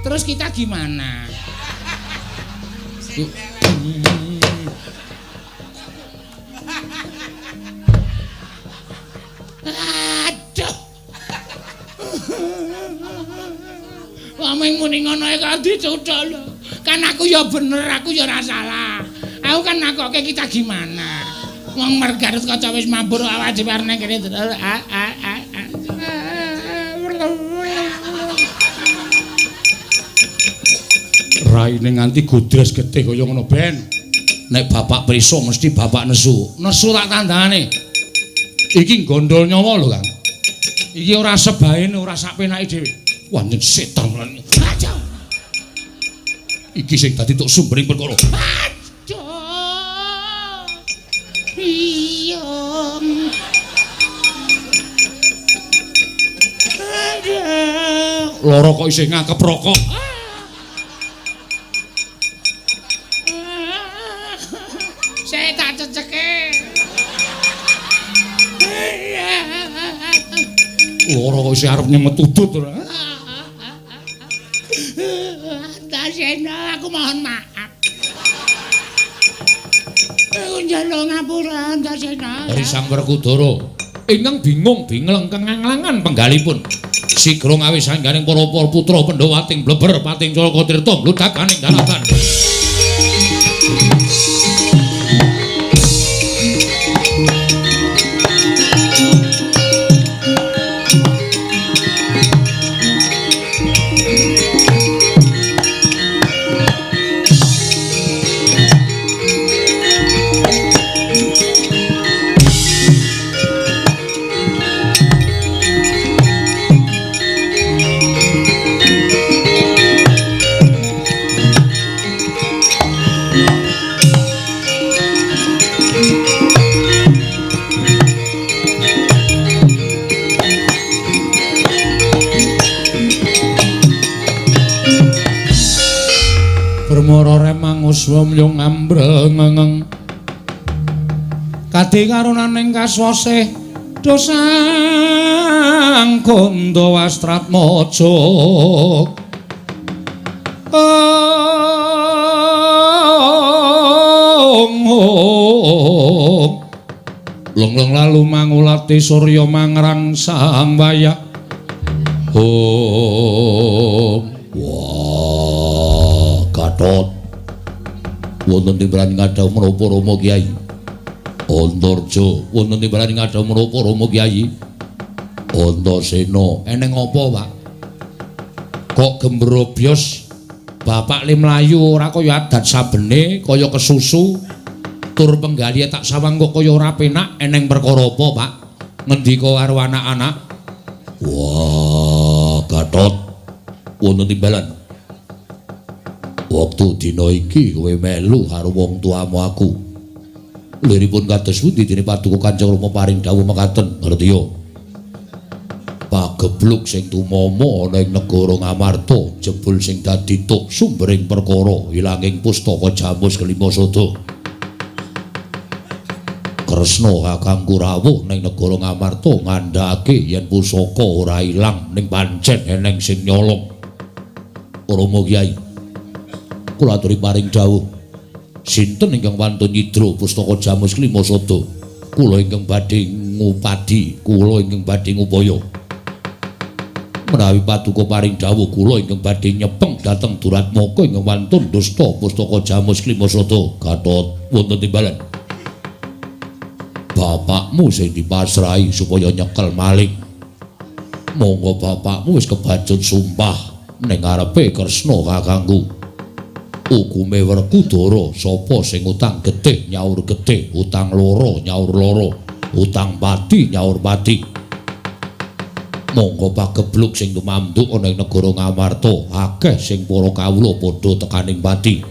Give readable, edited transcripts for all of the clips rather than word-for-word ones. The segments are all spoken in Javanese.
Terus kita gimana? Aduh. Wong muni ngono kok dicuthuk lho. Kan aku ya bener, aku ya ora salah. Aku kan nakoke kita gimana. Wong mergarut kaca wis mabur awake dhewe arep nang kene. Raine nganti godres getih kaya ngono ben. Nek bapak preso mesti bapak nesu. Nesu tak tandane. Iki gondol nyawa lho, Kang. Iki ora sebaene, ora sak penake dhewe. Wah, nyen setan lan. Iki sing dadi tok sumbering perkara. Aduh. Iya. Aduh. Loro kok isih ngakep rokok. Saya tak ceceke. Loro kok isih arep nyemet udut ora. Antasena, aku mohon maaf. Aku njaluk ngapura Antasena. Risang Werkudara ingkang bingung bingleng kenganglangan penggalipun. Sigra ngawis sangganing para putra Pandhawa ting bleber pating Calaka Tirta mludakaning daratan. Uswamyung ambrengeng kadi karunaning kaswasih dosang kandha wastratmaja long-long lalu mangulati surya mangrangsang wayah. Om. Wah, Gatot. Wonten timbalan ngadhawuh menapa Rama Kyai? Antarja, wonten timbalan ngadhawuh menapa Rama Kyai? Antasena, eneng apa, Pak? Kok gembrobyos bapak le mlayu ora kaya adat sabene, kaya kesusu. Tur penggalihe tak sawang kok kaya ora penak, eneng perkara apa, Pak? Ngendika karo anak-anak. Wah, Gatot. Wonten timbalan. Wektu dina iki kowe melu karo wong tuamu aku. Liripun kados pundi dene paduka Kanjeng Rama paring dawuh mekaten, ngerti ya? Pagebluk sing tumama ana ing negara Ngamarta, jebul sing dadi tuk sumbering perkara ilanging pustaka Jamus kelima sada. Kresna kakangku rawuh ning negara Ngamarta ngandhakake yen pusaka ora ilang ning pancen eneng sing nyolong. Rama Kyai, kula aturi paring dawuh. Sinten ingkang wantun nyidra pustaka Jamus kelima sada? Kula ingkang badhe ngupadi, kula ingkang badhe ngupaya. Menawi paduka paring dawuh kula ingkang badhe nyepeng dhateng Duratmaka ingkang wantun dusta pustaka Jamus kelima sada. Gatot, wonten timbalan. Bapakmu sing dipasrahi supaya nyekel maling. Monggo bapakmu wis kebacut sumpah ning ngarepe Kresna kakangku. Hukume Werkudara, sapa sing utang getih nyaur getih, utang loro nyaur loro, utang pati nyaur pati. Monggo pagebluk sing tumanduk ana ing negara Ngamarta, akeh sing para kawula padha tekaning pati.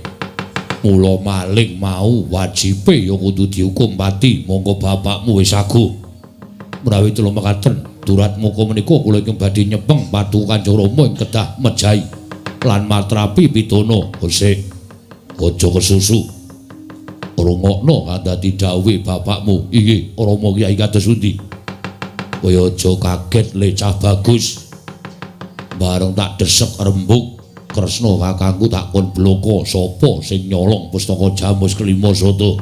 Mula maling mau wajibe ya kudu dihukum pati. Monggo bapakmu wis aguh. Menawi telu mekaten, Duratmaka menika kula ingkang badhe nyepeng paduka Kanjeng Rama ing kedah mejahi lan matrapi pidana. Hosik, aja kesusu. Rungokno kandhati dawuhe bapakmu. Inggih, Rama Kyai kados pundi? Kowe aja kaget le cah bagus. Bareng tak desek rembug Kresna kakangku tak kon bloko sapa sing nyolong pustaka Jamus Kelima Sada.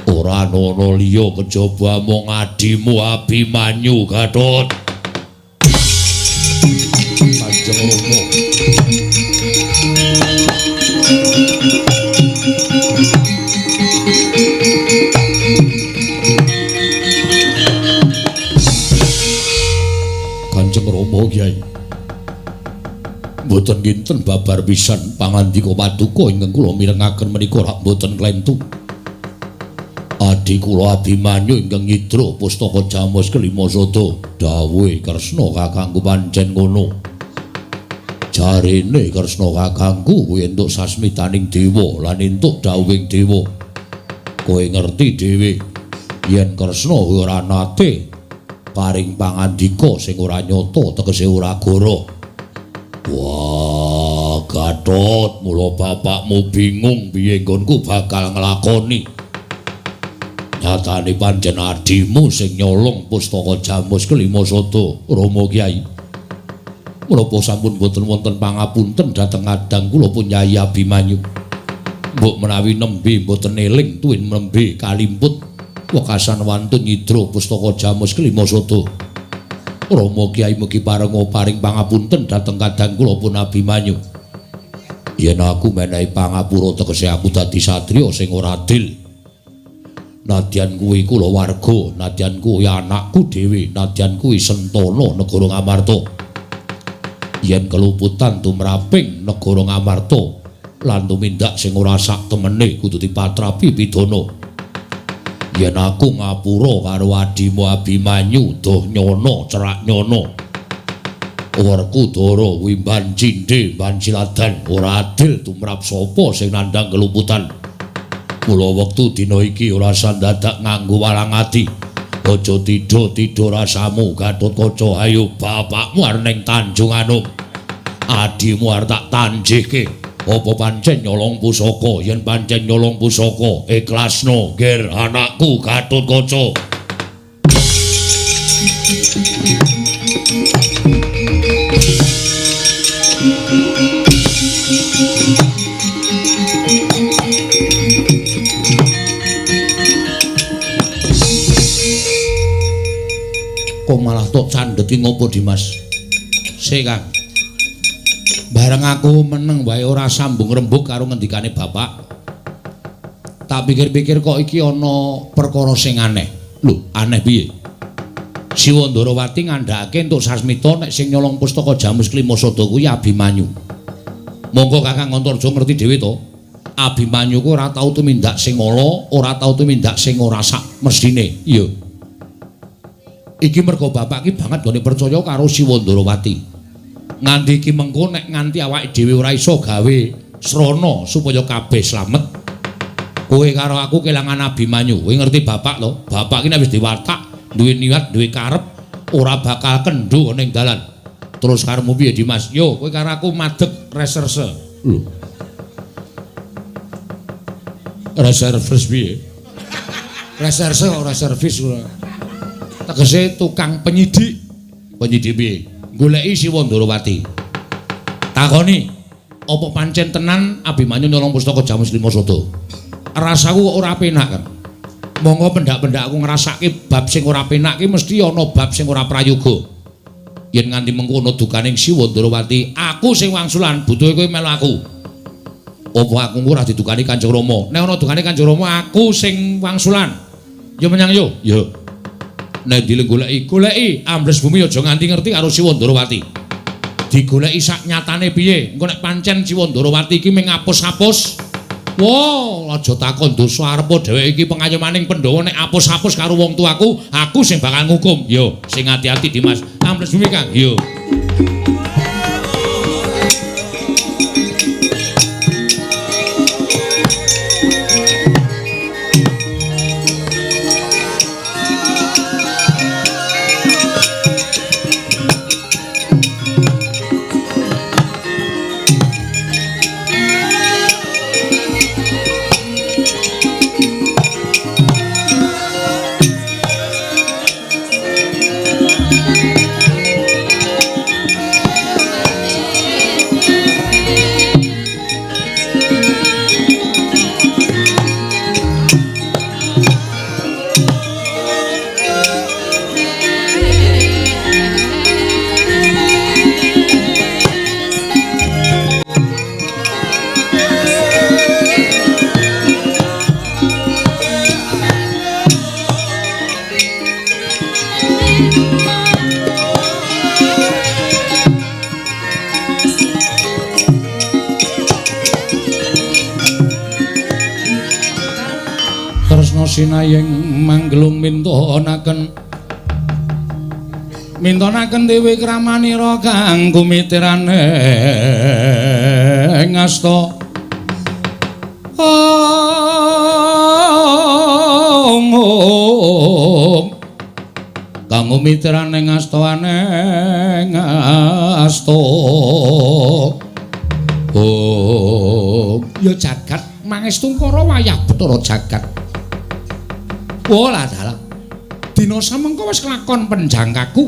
Ora ana liya kejaba mung adimu Abimanyu Gatot. Kanjeng Rama. Kanjeng Rama Kyai. Mboten kinten babar pisan pangandika paduka ingkang kula mirengaken menika rak mboten klentu. Adi kula Abimanyu ingkang nyidra pustaka Jamus Kelima Sada. Dawuhe Kresna kakangku pancen ngono. Jarene Kresna kakangku kuwi entuk sasmitaning dewa lan entuk dawuhing dewa. Kowe ngerti dhewe yen Kresna kuwi ora nate paring pangandika sing ora nyata tegese ora goro. Wah, Gatot, mula bapakmu bingung piye nggonku bakal nglakoni. Nyatane pancen adimu sing nyolong pustaka Jamus Kelima Sada, Rama Kyai. Menapa sampun boten wonten pangapunten dhateng kadang kula pun Kyai Abimanyu. Mbok menawi nembe mboten eling tuwin nembe kalimput wekasan wantun nyidra pustaka Jamus Kelima Sada. Rama Kyai mugi parenga paring pangapunten dhateng kadang kula pun Abimanyu. Yen aku menehi pangapura tegese aku dadi satriya sing ora adil. Nadyan kuwi kulawarga, nadyan kuwi anakku dhewe, nadyan kuwi sentana negara Ngamarta. Yen keluputan tumraping negara Ngamarta lan tumindak sing ora sak temene kudu dipatrapi pidana. Yen aku ngapura karo adimu Abimanyu doh nyono cerak nyono. Werkudara kuwi mban cindhe mban siladan ora adil tumrap sapa sing nandhang keluputan. Mula wektu dina iki ora sandadak nganggo walang ati. Aja tidha-tidha rasamu Gatotkaca, ayo bapakmu arep ning Tanjung Anom. Adimu arep tak tanjihke. Apa pancen nyolong pusaka? Yen pancen nyolong pusaka, ikhlasno nger anakku Gatotkaca. Kok malah tok candhet ngopo Dimas? Sik Kang. Bareng aku meneng wae ora sambung rembug karo ngendikane bapak. Tak pikir-pikir kok iki ana perkara sing aneh. Lho, aneh piye? Siwa Ndarawati ngandhakake entuk sasmita nek sing nyolong pustaka Jamus Kelima Sada kuwi Abimanyu. Monggo Kakang Antarja ngerti dhewe to. Abimanyu ku ora tau tumindak sing ala, ora tau tumindak sing ora sak mesthine. Iya. Iki mergo bapak iki banget gone percaya karo Siwa Ndarawati. Nganti iki mengko nek nganti awake dhewe ora iso gawe srana supaya kabeh slamet. Kowe karo aku kelangan Abimanyu. Kowe ngerti bapak to? Bapak iki nek wis diwatak, duwe niat, duwe karep, ora bakal kendho ning dalan. Terus karepmu piye Dimas? Yo, kowe karo aku madeg reserse. Lho. Reservis piye? Reserse ora servis ora. Tegese tukang penyidik. Penyidik piye? Goleki Siwa Ndarawati. Takoni, apa pancen tenan Abimanyu nyolong pustaka Jamus Lima Sada? Rasaku kok ora penak kan. Monggo pendak-pendak aku ngrasake bab sing ora penak ki mesti ana bab sing ora prayoga. Yen nganti mengko ana dukaning Siwa Ndarawati, aku sing wangsulan, butuhe kowe melu aku. Apa aku ora didukani Kanjeng Rama? Nek ana dukane Kanjeng Rama, aku sing wangsulan. Yo menyang yo. Yo. Nek dileng goleki, goleki ambles bumi aja nganti ngerti karo Siwa Ndarawati. Digoleki sak nyatane piye? Engko nek pancen Siwa Ndarawati iki mung ngapus-apus. Wah, aja takon dosa arepa dheweke iki pengayomaning Pandhawa nek apus-apus karo wong tuaku, aku sing bakal ngukum. Yo, sing ati-ati Dimas. Ambles bumi Kang. Yo. Sinayeng manggelung mintonaken mintonaken dewi kramanira kang kumitirane ngasta ong kang kumitirane ngastaane ngasta oh ya jagat mangestungkara wayah Bathara jagat. Walah dalah. Dina samengko wis kelakon penjangkaku.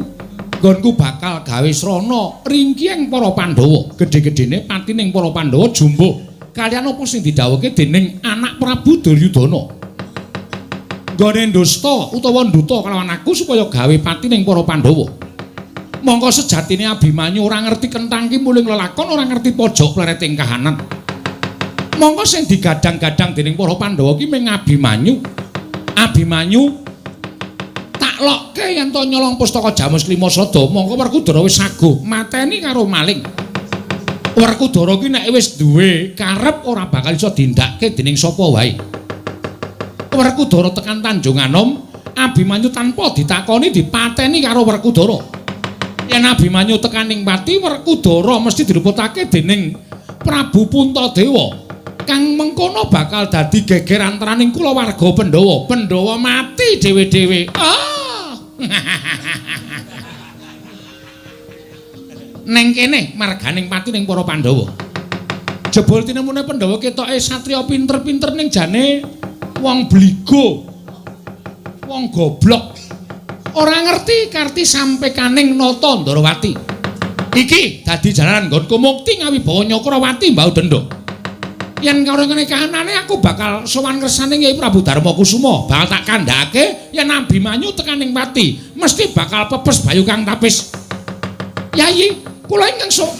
Nggonku bakal gawe srana ringkiyeng para Pandhawa. Gedhe-gedhene patining para Pandhawa jumbuh kaliyan apa sing didhawuhke dening anak Prabu Duryudana. Nggone ndusta utawa nduta kelawan aku supaya gawe patining para Pandhawa. Mongko sejatine Abimanyu ora ngerti kenthang ki muling lelakon, ora ngerti pojok plereting kahanan. Mongko sing digadang-gadang dening para Pandhawa ki mung Abimanyu. Abimanyu tak lokke yen to nyolong pustaka Jamus Klima Sada, mongko Werkudara wis saguh mateni karo maling. Werkudara ki nek wis duwe karep ora bakal iso dindhakke dening sapa wae. Werkudara tekan Tanjung Anom, Abimanyu tanpa ditakoni dipateni karo Werkudara. Yen Abimanyu tekan ning pati, Werkudara mesti diluputake dening Prabu Puntadewa. Kang mengkono bakal dadi geger antaraning kulawarga Pandhawa. Pandhawa mati dhewe-dhewe. Ah. Neng kene marganing pati ning para Pandhawa. Jebul tinemune Pandhawa ketoke satriya pinter-pinter ning jane wong bligo. Wong goblok. Ora ngerti karti sampekaning Nata Ndorowati. Iki dadi jalaran nggonku mukti ngawibawa Nyakrawati mbau dendha. Yen karo ngene kahanane aku bakal sowan ngersane Kyai Prabu Darma Kusuma, bakal tak kandhake yen Abimanyu tekan ning pati, mesti bakal pepes bayu kang tapis. Yayi, kula ingkang sok.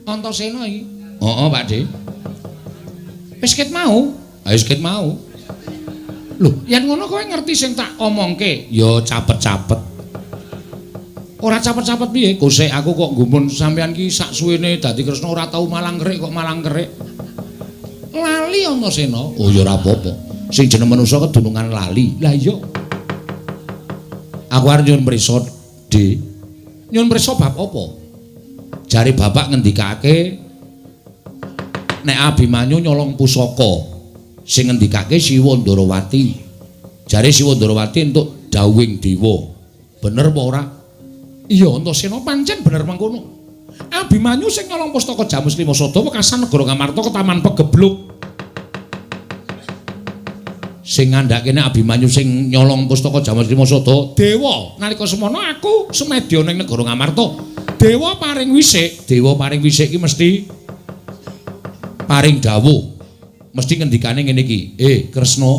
Antasena iki. Heeh, Pak De. Wis ket mau. Ha wis ket mau. Lho, yen ngono kowe ngerti sing tak omongke? Ya capet-capet. Ora capet-capet piye? Kosek aku kok nggumun sampean ki sak suwene dadi Kresna ora tau malang kerik kok malang kerik. Lali Antasena. Oh ya ora apa-apa. Sing jeneng manusa kedunungan lali. Lah iya. Aku arep nyuwun prisa, De. Nyuwun prisa bab apa? Jare bapak ngendikake nek Abimanyu nyolong pusaka sing ngendikake Siwa Ndarawati. Jare Siwa Ndarawati entuk dawuhing dewa. Bener apa ora? Iya, Antasena pancen bener mengkono. Abimanyu sing nyolong pustaka Jamus Lima Sada wekasan negara Ngamarta ke Taman Pegebluk. Sing ngandhake nek Abimanyu sing nyolong pustaka Jamus Lima Sada, dewa. Nalika semono aku semedya ning negara Ngamarta. Dewa paring wisik, dewa paring wisik iki mesti paring dawuh. Mesti ngendikane ngene iki, Kresna,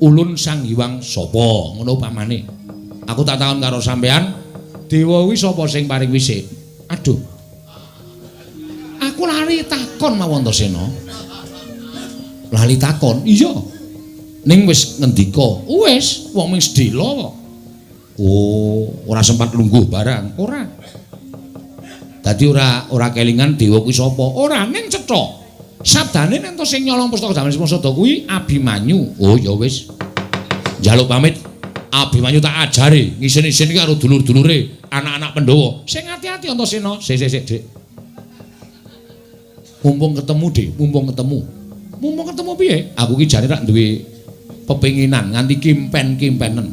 ulun Sang Hyang sapa? Ngono pamane. Aku tak takon karo sampean, dewa kuwi sapa sing paring wisik? Aduh. Aku lali takon mawon Antasena. Lali takon? Iya. Ning wis ngendika. Wis, wong ming sedhela kok. Oh, ora sempat lungguh barang. Ora. Dadi ora kelingan dewa kuwi sapa? Ora, ning cetha. Sabdane nek sing nyolong pustaka Jamus Lima Sada kuwi Abimanyu. Oh, ya wis. Njaluk pamit. Abimanyu tak ajari ngisin-isin iki karo dulur-dulure anak-anak Pandhawa. Sing ati-ati Antasena. Sik sik sik, Dik. Mumpung ketemu, Dik, mumpung ketemu. Mumpung ketemu piye? Aku ki jane rak duwe pepinginan nganti kimpen-kimpenen.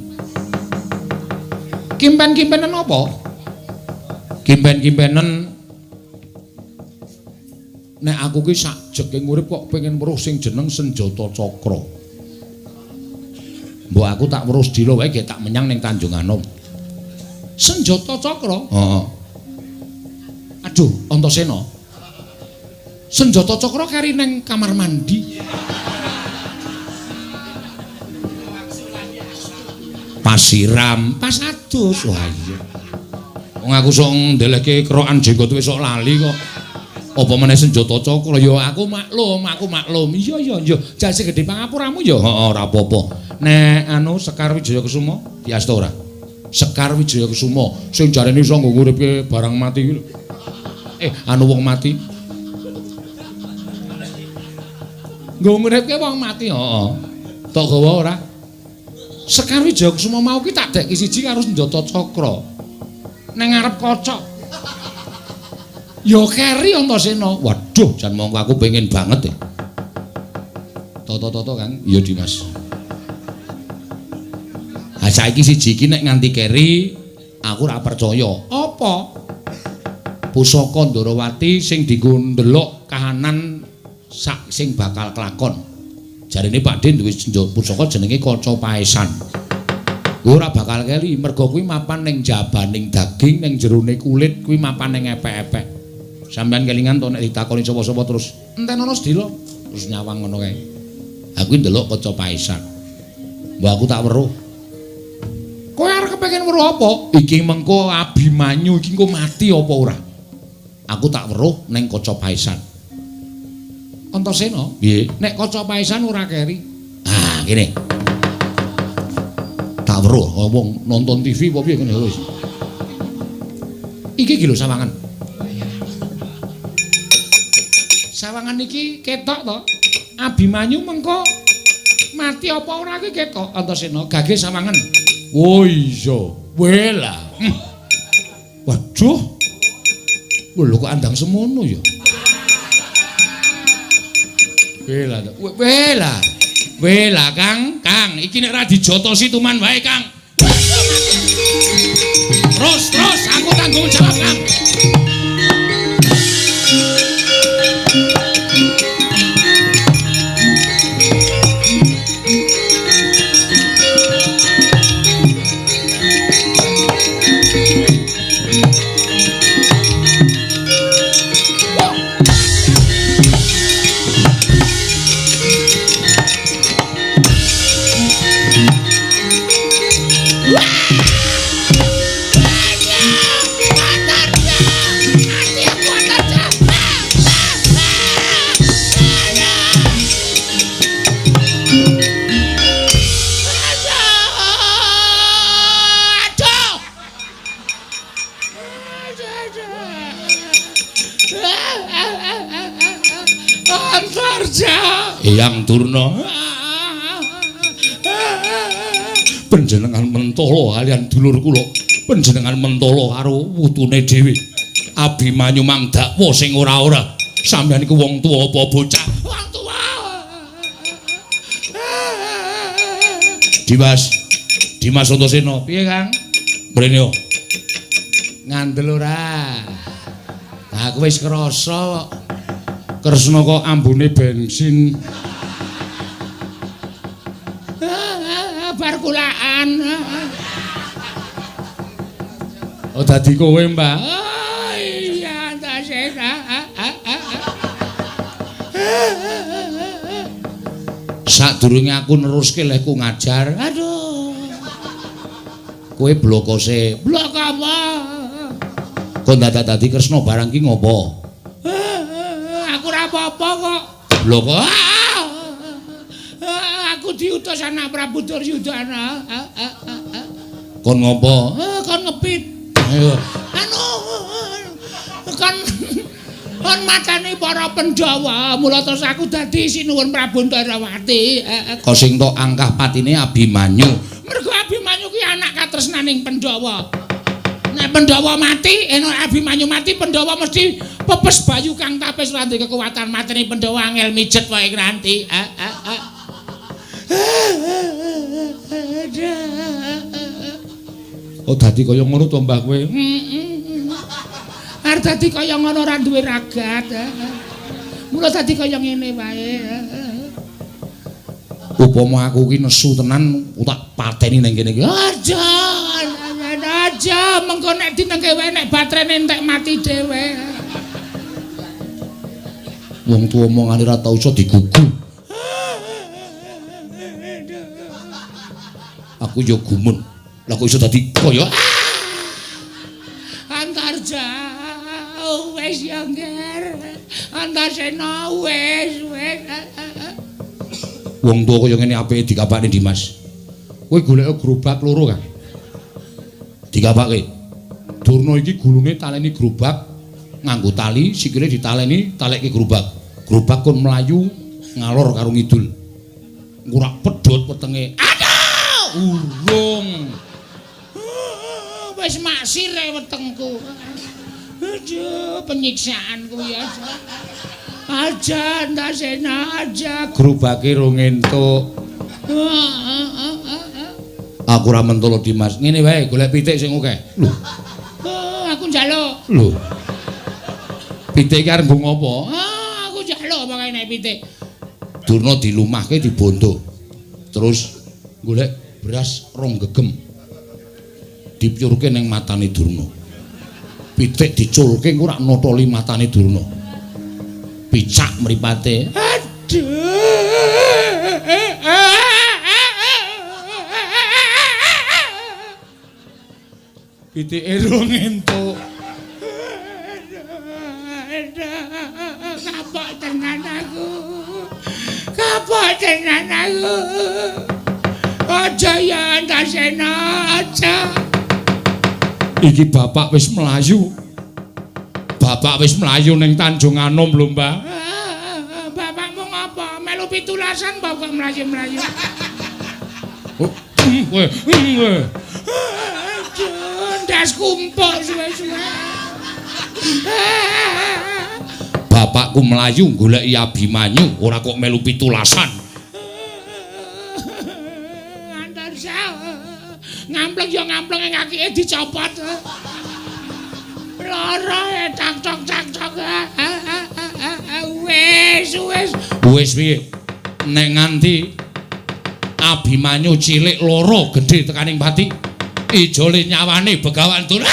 Kimpen-kimpenen apa? Kimpen-kimpenen nek aku ki sak jeking urip kok pengen weruh sing jeneng Senjata Cakra. Mbok aku tak weruh sedhela wae gek tak menyang ning Tanjung Anom. Senjata Cakra? Heeh. Aduh, Antasena. Senjata Cakra kari ning kamar mandi. Pasiram, pas adus. Wah iya. Wong aku sok ndelehke kerokan jenggot wis sok lali kok. Apa meneh Senjata Cakra? Ya aku maklum, aku maklum. Iya iya iya. Jase gedhe pangapuramu ya. Heeh, ora apa-apa. Nek anu Sekar Wijaya Kusuma diasta ora? Sekar Wijaya Kusuma sing jarene iso nggo nguripke barang mati kuwi lho. Anu wong mati. Nggo nguripke wong mati, heeh. Tok gawa ora? Sekar Wijaya Kusuma mau ki tak deki siji karo senjata cakra. Ning ngarep kaca. Ya keri Antasena. Waduh, jan mongko aku pengen banget e. Toto-toto Kang. Iya Dimas. Ha saiki siji iki nek nganti keri aku ora percaya. Apa? Pusaka Ndorowati sing dienggo ndelok kahanan sak sing bakal kelakon. Jarene Pak D duwe pusaka jenenge Kaca Paesan. Kuwi ora bakal keli mergo kuwi mapan ning jabaning daging, ning jerone kulit, kuwi mapan ning epek-epek. Sampeyan kelingan to nek ditakoni sapa-sapa terus enten ana sedhela terus nyawang ngono kae. Aku ndelok Kaca Paesan. Mbah aku tak weruh. Kowe arep kepengin weruh apa? Iki mengko Abimanyu iki engko mati apa ora? Aku tak weruh ning Kaca Paesan. Antasena, piye? Nek Kaca Paesan ora keri. Ah, kene. Tak weruh wong nonton TV apa piye ngene wis. Iki iki lho sawangan. Sawangan iki ketok to. Abimanyu mengko mati apa ora iki ketok Antasena gage sawangan. Oh iya, wela. Waduh. Lho kok andang semono ya. Wela, wela. Wela Kang, Kang, iki nek ora dijotosi tuman wae Kang. Terus, terus aku tanggung jawab Kang. Eyang Durna, panjenengan mentolo kalian dulur kula, panjenengan mentolo karo wutune dhewe. Abimanyu mang dakwa sing ora-ora. Sampeyan iku wong tuwa apa bocah? Wong tuwa. Dimas, Dimas Antasena, piye Kang? Mrene yo. Ngandel ora? Aku wis krasa kok. Kresna kok ambune bensin. Bar kulaan. Oh dadi kowe, Mbah. Oh iya, Antasena. Sadurunge aku neruske lehku ngajar. Aduh. Kowe blokose. Blok apa? Kok dadak dadi Kresna barang ki ngopo? Apa kok? Lho kok aku diutus anak Prabu Duryudana. Kon ngopo? Kon ngepit. Ayo. Anu kon mateni para Pandhawa, mula terus aku dadi sinuwun Prabu Ndorowati. Kok sing tok angkah patine Abimanyu. Mergo Abimanyu ki anak katresnaning Pandhawa. Nek Pandhawa mati, nek Abimanyu mati, Pandhawa mesti pepes bayu kang tapis ora duwe kekuatan mateni Pandhawa angel mijet wae nganti. Oh dadi kaya ngono to Mbah kowe. Arep dadi kaya ngono ora duwe ragat. Mula dadi kaya ngene wae. Upama aku ki nesu tenan tak pateni ning kene iki. Aja. Aja mengko nek dinengke wae nek baterene entek mati dhewe. Wong tuwa omongane ora tau iso digugu. Aku ya gumun. Lah kok iso dadi kaya Antarja wis ya Nger. Antasena wis wis. Wong tuwa kaya ngene apike dikapakne Dimas. Kowe golek gerobak loro Kang. Dikapake. Durna iki gulune taleni gerobak nganggo tali, sikile ditaleni talekke gerobak. Gerobak kon mlayu Ngalor karo ngidul. Ngurak pedhot wetenge. Aduh, urung. Wis maksir wetengku. Aduh, penyiksaan kuwi aja. Aja Antasena aja. Gerobake rung entuk. Aku ora mentolo Dimas. Ngene wae golek pitik sing akeh. Lho. Aku njaluk. Lho. Pitik iki arep nggo ngopo? Ah, aku njaluk pokoke nek pitik. Durna dilumahke dibondo. Terus golek beras rong gegem. Dipyurke ning matane Durna. Pitik diculke engko rak notoli matane Durna. Picak mripate. Aduh. Pitike rung entuk. Kapok tenan aku. Kapok tenan aku. Aja ya Antasena, aja. Iki bapak wis mlayu. Bapak wis mlayu ning Tanjung Anom lho, Mbah. Bapakmu ngapa? Melu pitulasan bapak mlayu-mlayu. Oh, kowe. Ndas kumpul suwe-suwe. Bapakku mlayu goleki Abimanyu, ora kok melu pitulasan. Antasena ngampleng ya ngampleng ngakike dicopot. Lara tak tok tak tok. Wis wis. Wis piye? Nek nganti Abimanyu cilik loro gedhe tekaning pati, ijole nyawane Begawan Durna.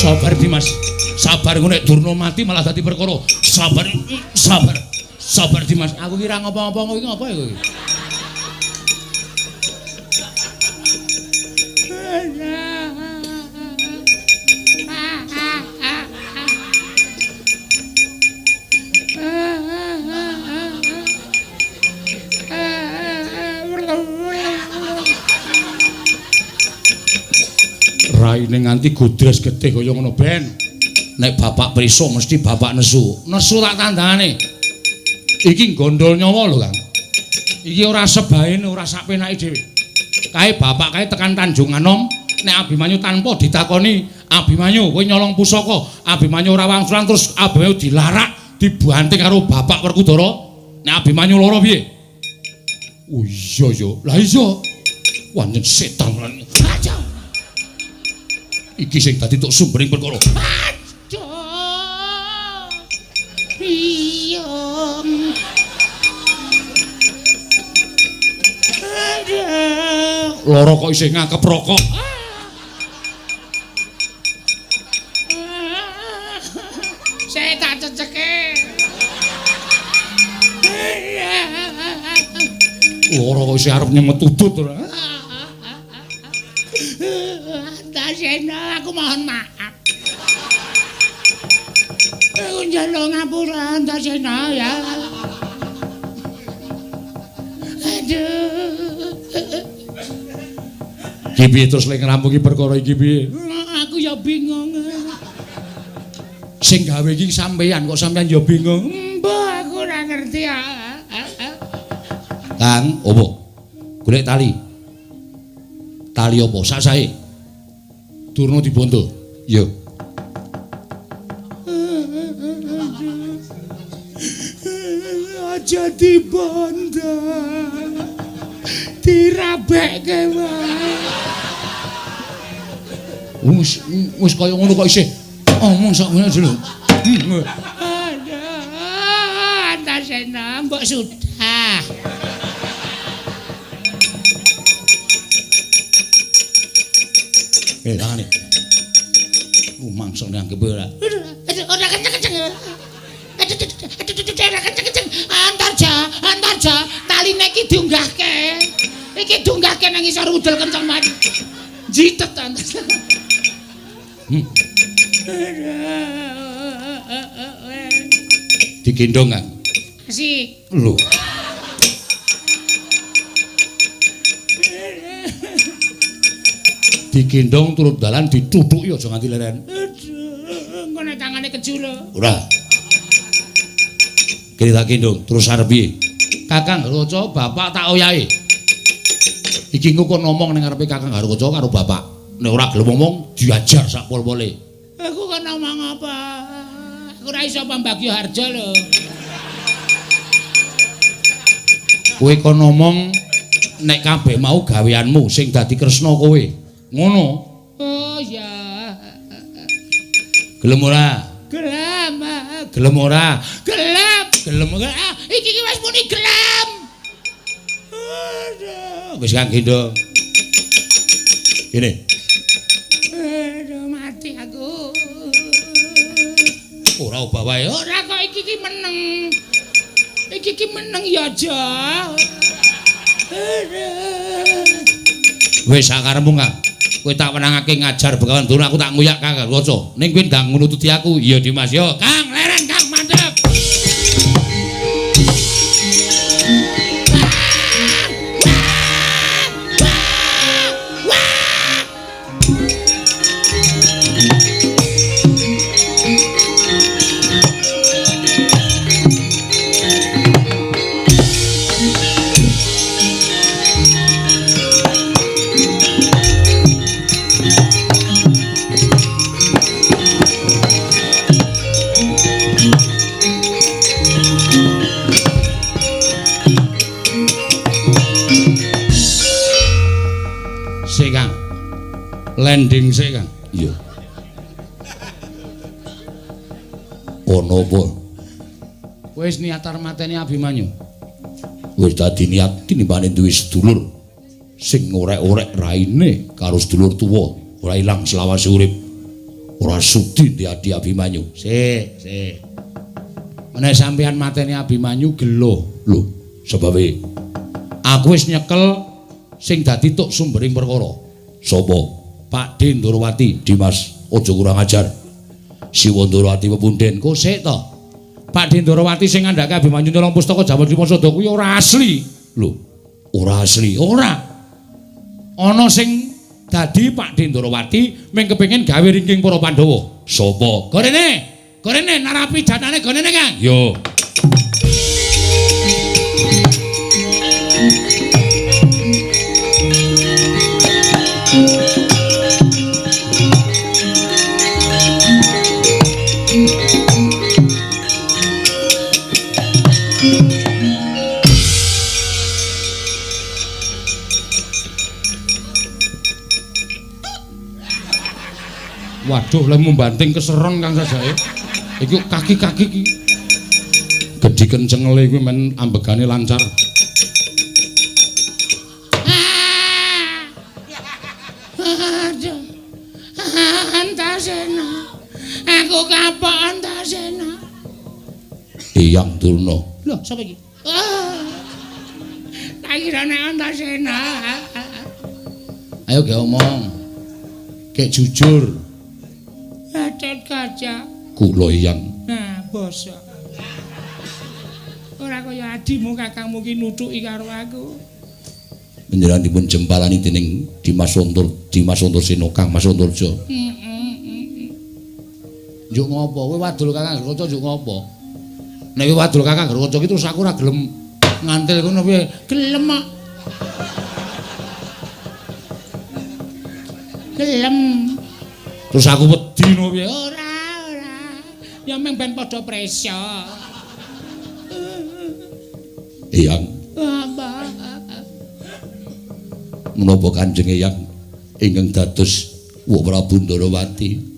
Sabar Dimas, sabar nek Durna mati malah dadi perkara. Sabar, sabar, sabar Dimas. Aku kira ngopo-ngopo kowe iki ngopo ya kowe? Raine nganti godres getih kaya ngono ben. Nek bapak prisa mesti bapak nesu. Nesu tak tandane. Iki gondol nyawa lho, Kang. Iki ora sebaene, ora sak penake dhewe. Kae bapak kae tekan Tanjung Anom, nek Abimanyu tanpa ditakoni, Abimanyu kowe nyolong pusaka, Abimanyu ora wangsulan terus Abimanyu dilarak, dibanting karo bapak Werkudara. Nek Abimanyu lara piye? Oh iya ya. Lah iya. Wanjen setan lan. Aja. Iki sing dadi tok sumbering perkara. Aduh. Iya. Aduh. Lara kok isih ngakep rokok. Saya tak ceceke. Lara kok isih arep nyemet udut ora. Antasena, aku mohon maaf. Aku njaluk ngapura Antasena ya. Aduh. Iki piye terus lek ngrampungi perkara iki piye? Aku ya bingung. Sing gawe iki sampeyan kok sampeyan ya bingung. Mbah, aku ora ngerti ya. Kang, opo? Golek tali. Tali opo? Sak sae. Durna dibondo. Iya. Aja dibondo. Dirabekke wae. Wis wis kaya ngono kok isih Omong sak ngene lho. Aduh, Antasena, mbok sudah. Tangane. Rumangsa nyanggepe ora. Ora kenceng-kenceng. Aduh, ora kenceng-kenceng. Antarja, Antarja, taline iki diunggahke. Iki diunggahke nang isor udel kenceng banget. Jitet Antasena. Digendong kan? Asik. Lho. Digendong turut dalan dithuthuki aja nganti leren. Aduh, engko nek tangane keju lho. Ora. Kene tak gendong terus arep piye? Kakang Garukaca bapak tak oyahe. Iki engko kon ngomong ning ngarepe Kakang Garukaca karo bapak. Nek ora gelem ngomong diajar sak pol-pole. Aku kon ngomong apa? Aku ora iso pambagya harja lho. Kowe kon ngomong nek kabeh mau gaweanmu sing dadi Kresna kowe. Ngono. Oh ya. Gelem ora? Gelem. Gelem ora? Gelem. Gelem ora? Iki iki wis muni gelem. Aduh, wis kang gendong. Kene. Aduh, mati aku. Ora obah wae. Ora kok iki iki meneng. Iki iki meneng ya aja. Wis sakarepmu, Kang. Kowe tak wenangake ngajar Begawan Durna, aku tak nguyak Kang Garukaca. Ning kowe ndang nututi aku. Iya Dimas yo. Kang, leren Kang, mandhep. Sik Kang. Landing sik Kang. Iya. Ono apa? Wis niat arep mateni Abimanyu. Wis dadi niat tinimbane duwe sedulur sing ngorek-orek raine karo sedulur tuwa, ora ilang selawase urip. Ora sudi ndiadi Abimanyu. Sik, sik. Menawa sampeyan mateni Abimanyu gelo. Lho, sebabe aku wis nyekel sing dadi tuk sumbering perkara. Sapa? Pak D. Ndorowati, Dimas, aja kurang ajar. Siwa Ndorowati pepunden. Kok sik to? Pak D. Ndorowati sing ngandhake Abimanyu nyolong pustaka Jawa Dwipasada kuwi ora asli. Lho, ora asli. Ora. Ana sing dadi Pak D. Ndorowati mung kepengin gawe ringking para Pandhawa. Sapa? Gorene. Gorene narapidanane gorene, Kang. Yo. Waduh, lek membanting keseron Kang sajake. Iki kaki-kaki iki. Gedhi kencengele kuwi men ambegane lancar. Aduh. Antasena. Aku kapok Antasena. Eyang Durna. Lho, sapa iki? Tak kira nek Antasena. Ayo ge omong. Gek jujur. Gatot Kaca. Kula Eyang. Nah, basa. Ora kaya adimu kakangmu ki nuthuki karo aku. Panjenengan dipun jempalani dening Dimas Untur, Dimas Untursena, Kang Mas Unturja. Heeh. Njuk ngopo? Kowe wadul Kakang Garukaca njuk ngopo? Nek kowe wadul Kakang Garukaca ki terus aku ora gelem ngantil ngono piye? Gelem kok. Gelem. Terus aku wedi ngono piye? Ora, ora. Ya mung ben padha presa. Eyang. Apa? Menapa Kanjeng Eyang ingkang dados Wa Prabu Ndarawati?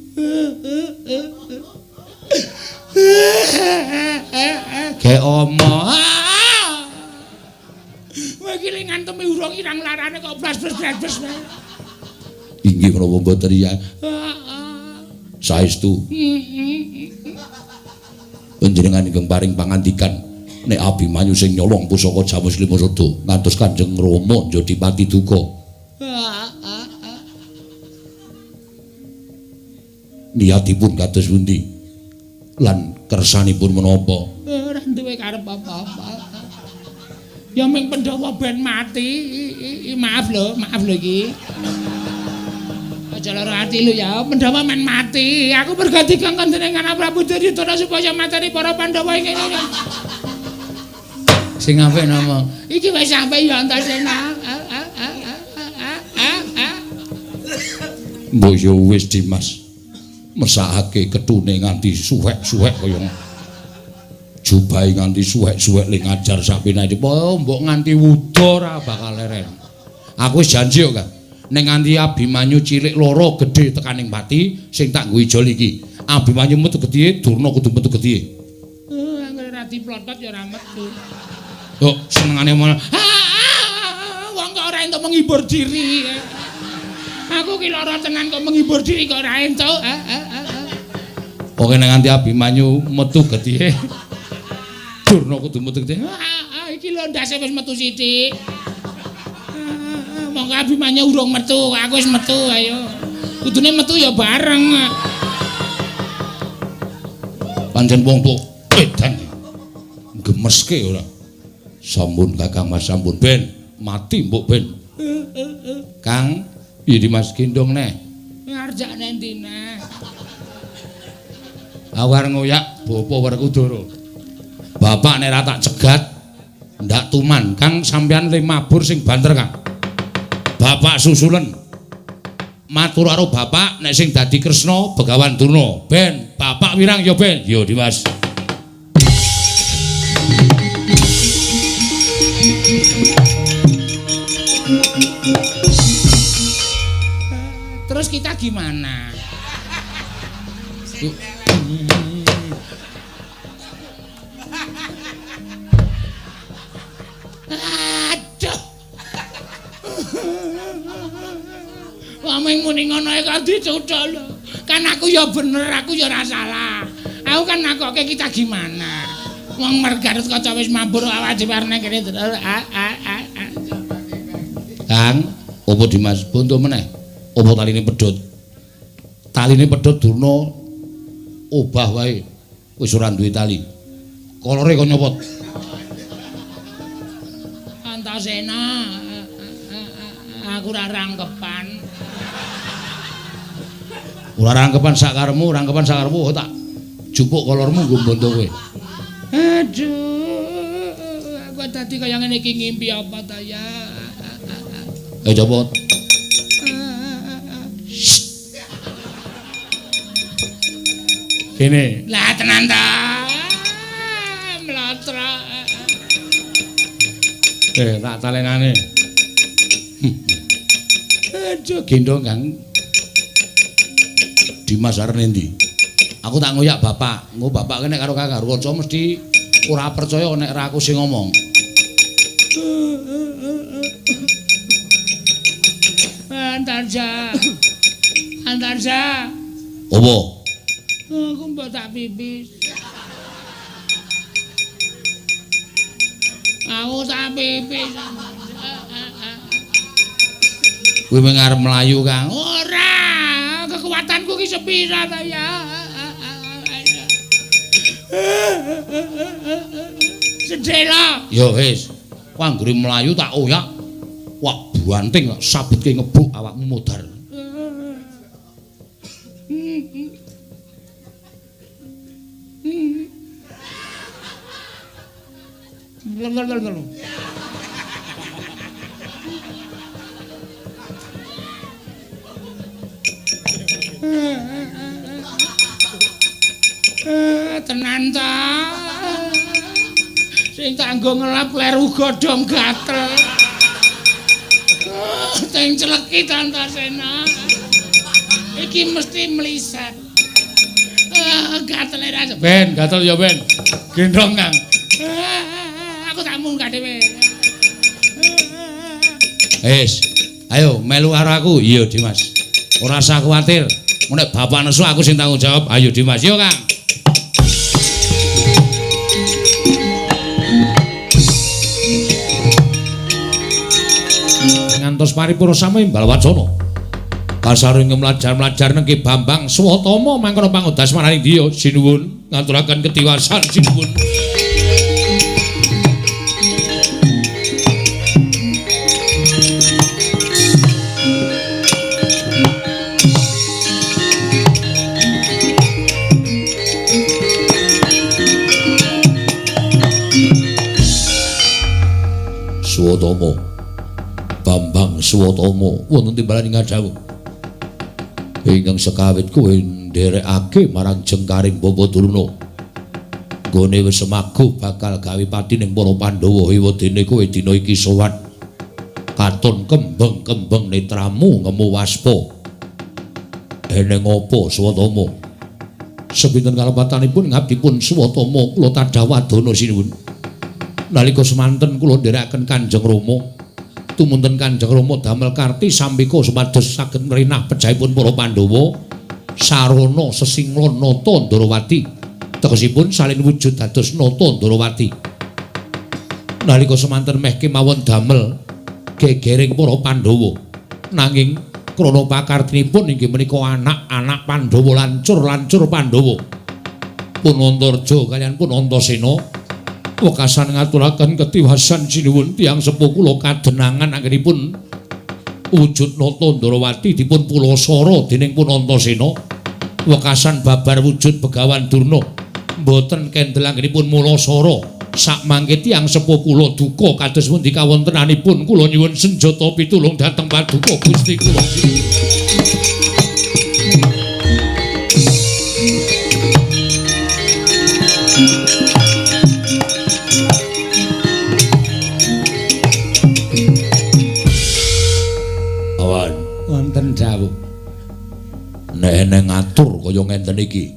Ge omo. Kowe iki le ngantemi urung irang larane kok blas-blas-blas. Inggih menapa mboten ya? Saestu. Panjenengan ingkang paring pangandikan nek Abimanyu sing nyolong pusaka Jamus Lima Sada ngantos Kanjeng Rama njadi pati duka. Niatipun kados pundi? Lan kersanipun menapa? Ora duwe karep apa-apa. Ya ming Pandhawa ben mati. Maaf lho iki. Aja lara ati lho ya, Pandhawa men mati. Aku merga dikongkon dening Prabu Duryudana supaya mateni para Pandhawa ing ngene. Sing apik napa? Iki wis sampe ya Antasena. Mbok yo wis Dimas. Mesakake ketune nganti suwek-suwek kaya jubahe nganti suwek-suwek le ngajar sakpenake. Oh, mbok nganti wuda ora bakal leren. Aku wis janji kok, Kang. Nek nganti Abimanyu cilik loro gedhe tekaning pati sing tak nggo ijol iki. Abimanyu metu gethihe, Durna kudu metu gethihe. Anggere ra diplotot ya ora metu. Kok senengane ngono. Wong kok ora entuk menghibur diri. Aku ki lara tenan kok menghibur diri kok ora entuk. Pokoke nek nganti Abimanyu metu gethihe, Durna kudu metu gethihe. Iki lho ndase wis metu sithik. Monggo Abimanyu urung metu, aku wis metu ayo. Kudune metu ya bareng. Pancen wong tuwa edan. Gemeske ora. Sampun Kakang Mas sampun ben mati mbok ben. Kang, piye Dimas gendong neh? Ngarjakne endi neh? Awar ngoyak bapa Werkudara. Bapak nek ra tak cegat ndak tuman. Kang sampeyan le mabur sing banter Kang. Bapak susulen. Matur karo bapak nek sing dadi Kresna Begawan Durna. Ben, bapak wirang ya ben. Yo Dimas. Terus kita gimana? Aduh. Wah ming muni ngono kok dicuthuk lho. Kan aku ya bener, aku ya ora salah. Aku kan nakoke kita gimana? Wong mergarut kaca wis mabur awake dhewe arep kene. Kang, opo Dimas bonto meneh? Opo taline pedhot? Taline pedhot Durna obah wae. Wis ora duwe tali. Kolore kok nyopot. Antasena, aku ora rangkepan. Ora rangkepan sakaremu, rangkepan sakaremu tak jupuk kolormu nggo bonto kowe. Aduh, aku dadi kaya ngene iki ngimpi apa ta ya? Copot. Kene. Lah tenan ta. Mlotrok. Tak talenane. Aduh, gendong Kang. Dimas arep endi? Aku tak ngoyak bapak. Engko bapak kene karo Kakang Garwaca mesti ora percaya nek ra aku sing ngomong. Antarja. Antarja. Apa? Aku mbok tak pipis. Aku tak pipis. Kowe mung arep mlayu, Kang. Ora, kekuatanku ki sepira ta ya. Sedhela. Ya wis. Kowe anggere mlayu tak oyak. Wah, banting sabetke ngebuk awakmu modar. Tenan ta. Sing tak nggo ngelap kleru godhong gatel. Teng celeki Antasena. Iki mesti mliset. Gatele ra ben, gatel ya ben. Gendong Kang. dhewe. Wis, ayo melu karo aku. Iya, Dimas. Ora usah kuwatir. Nek bapak nesu aku sing tanggung jawab. Ayo Dimas, yo Kang. Ngantos paripurna sami Balwacana. Kasaring mlajar-mlajar neng Ki Bambang Swatama mangkono pangodas maraning diya sinuwun ngaturaken ketiwasan sinuwun. Swatama Bambang Swatama wonten timbalan ing dawuh ingkang sekawit kowe nderekake marang jengkaring Bapa Durna nggone wis semagu bakal gawe pati ning para Pandhawa ewadene kowe dina iki sowan katon kembeng-kembeng netramu ngemu waspa eneng apa Swatama sepinten kalepatanipun ngabdipun Swatama kula tadhawadana sinuwun nalika semanten kula nderekaken Kanjeng Rama tumunten Kanjeng Rama damel karti sambika supados saged mrinah pejahipun para Pandhawa sarana sesinglon nata Ndarawati tegesipun salin wujud dados nata Ndarawati nalika semanten meh kemawon damel gegering para Pandhawa nanging krana pakartinipun inggih menika anak-anak Pandhawa lancur-lancur Pandhawa Punantarja kaliyan Punantasena wekasan ngaturaken ketiwasan sinuwun tiyang sepuh kula kadenangan anggenipun wujud nata Ndarawati dipun pulasara dening Punantasena wekasan babar wujud Begawan Durna mboten kendel anggenipun mulasara sakmangke tiyang sepuh kula duka kados pundi kawontenanipun kula nyuwun senjata pitulung dhateng paduka Gusti kula. Nek eneng ngatur kaya ngenten iki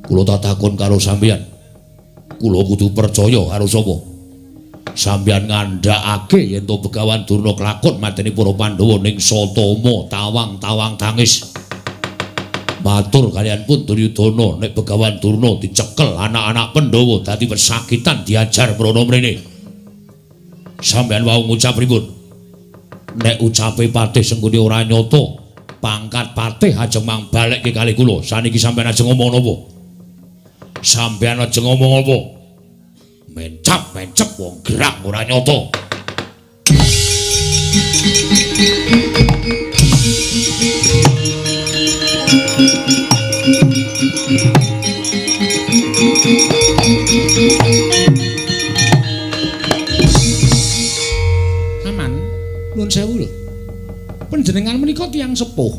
kula tak takon karo sampeyan kula kudu percaya karo sapa sampeyan ngandhakake yen to Begawan Durna klakon mateni para Pandhawa ning Satama tawang-tawang tangis matur kaliyan pun Duryudana nek Begawan Durna dicekel anak-anak Pandhawa dadi pesakitan diajar mrono mrene sampeyan wau ngucap pripun nek ucape Patih Sengkuni ora nyata pangkat patih ajeng mang balekke kalih kula. Saniki sampeyan ajeng ngomong napa? Sampeyan ajeng ngomong apa? Mencap-mencep wong gerang ora nyata. Aman, nuwun sewu lho. Panjenengan menika tiyang sepuh.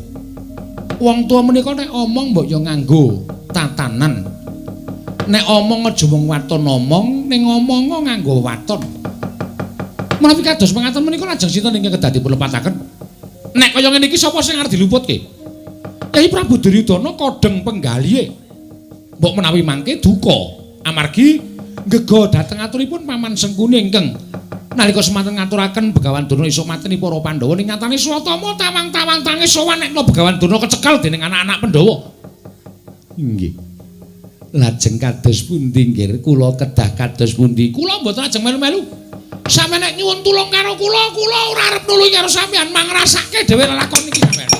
Wong tuwa menika nek omong mbok ya nganggo tatanan. Nek omong aja mung waton omong, ning omonga nganggo waton. Menawi kados mengaten menika lajeng sinten ingkang kedah dipun lepataken? Nek kaya ngene iki sapa sing arep diluputke? Kyai Prabu Duryudana kodheng penggalihe. Mbok menawi mangke duka amargi ngega dhateng aturipun Paman Sengkuni ingkang nalika semanten ngaturaken Begawan Durna iso mateni para Pandhawa ning nyatane Swatama tawang-tawang tangis sowan nek Begawan Durna kecekel dening anak-anak Pandhawa. Inggih. Lajeng kados pundi nggih kula kedah kados pundi? Kula mboten ajeng melu-melu. Sampeyan nek nyuwun tulung karo kula, kula ora arep nulungi karo sampeyan, mangrasake dhewe lelakon iki sampeyan.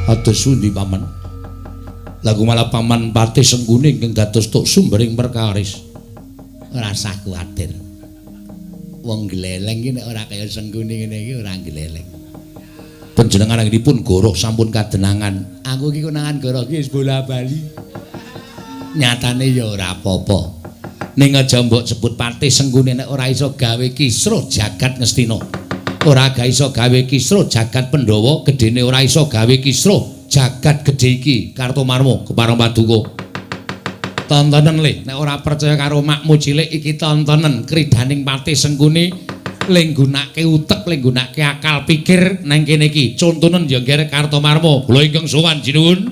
Kados pundi paman? Lagu malah paman Patih Sengkuni ingkang dados tuk sumbering perkaris. Ora usah kuwatir. Wong gleleng iki nek ora kaya Sengkuni ngene iki ora gleleng. Panjenengan anggenipun goroh sampun kadenangan. Aku iki konangan goroh iki wis bola-bali. Nyatane ya ora apa-apa. Ning aja mbok sebut Patih Sengkuni nek ora iso gawe kisruh jagat Ngastina. Ora ga iso gawe kisruh jagat Pandhawa, gedene ora iso gawe kisruh jagat gedhe iki Kartomarma kepareng paduka. Tontonen le, nek ora percaya karo makmu cilik iki tontonen kridaning Patih Sengkuni le nggunake utek, le nggunake akal pikir nang kene iki. Contonen ya Ngger Kartomarmo. Kula ingkang sowan jinuwun.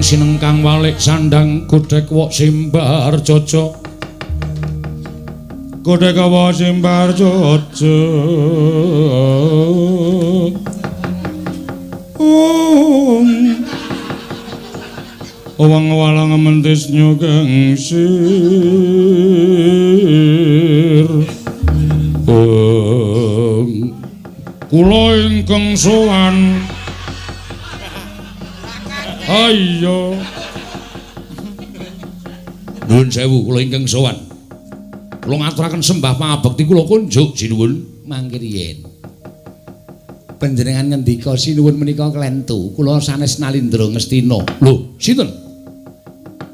Sinengkang walik sandang godhek wok simbar jojo, godhek wok simbar jojo. Wong walang mentis nyugeng sir. Kula ingkang sowan. Ayo. Nuwun sewu kula ingkang sowan. Kula ngaturaken sembah pangabekti kula kunjuk sinuwun mangke riyin. Panjenengan ngendika sinuwun menika klentu, kula sanes Nalindra Ngastina. Lho, sinten?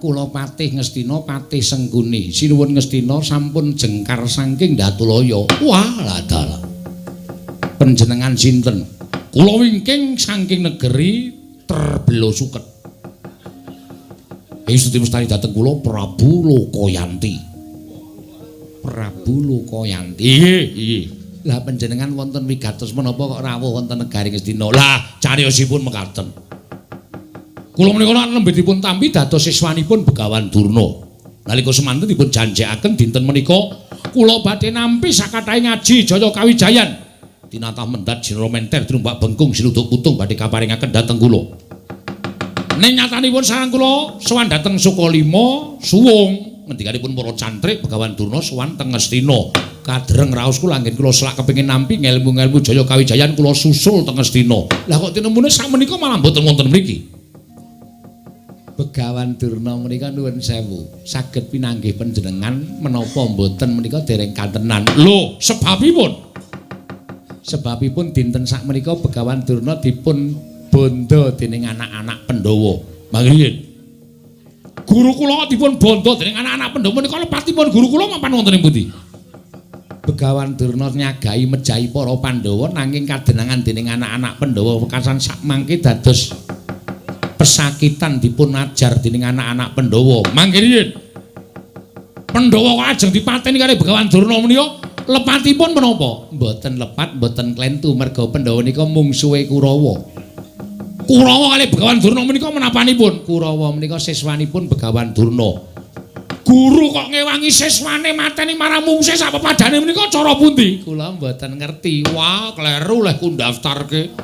Kula Patih Ngastina, Patih Sengkuni. Sinuwun Ngastina sampun jengkar saking Datulaya. Wah, lah dalah. Panjenengan sinten? Kula wingking saking negeri Terbelo Suket. Ing Suti mestani dhateng kula Prabu Lokayanti. Prabu Lokayanti. Nggih, nggih. Lah panjenengan wonten wigatos menapa kok rawuh wonten negari Ngastina? Lah cariyosipun mekaten. Kula menika nembe dipun tampi dados siswanipun Begawan Durna. Nalika semanten dipun janjekaken dinten menika kula badhe nampi sakathahe ngaji Jaya Kawijayan. Tinatah mendat jinara menter tinumbak bengkung sinuduk putung badhe kaparingaken dhateng kula. Ning nyatanipun sareng kula sowan dhateng Sukalima suwung ngendikanipun para cantrik Begawan Durna sowan teng Ngastina. Kadreng raos kula anggen kula selak kepengin nampi ngelmu-ngelmu Jaya Kawijayan kula susul teng Ngastina. Lah kok tinemune sakmenika malah mboten wonten mriki. Begawan Durna menika nuwun sewu, saged pinanggih panjenengan menapa mboten menika dereng kantenan. Lho, sebabipun? Sebabipun dinten sakmenika Begawan Durna dipun bondo dening anak-anak Pandhawa. Mangke guru kula dipun bondo dening anak-anak Pandhawa menika lepatipun guru kula mapan wonten ing pundi? Begawan Durna nyagahi mejahi para Pandhawa nanging kadenangan dening anak-anak Pandhawa wekasan sakmangke dados pesakitan dipun ajar dening anak-anak Pandhawa. Mangke riyin Pandhawa kok ajeng dipateni kali Begawan Durna menika lepatipun menapa? Mboten lepat, mboten klentu merga Pandhawa nika mungsuhe Kurawa. Kurawa kali Begawan Durna menika menapanipun? Kurawa menika siswanipun Begawan Durna. Guru kok ngewangi siswane mateni marang mungsuhe sak pepadane menika cara pundi? Kula mboten ngerti. Wah, kleru leh ku ndaftarke.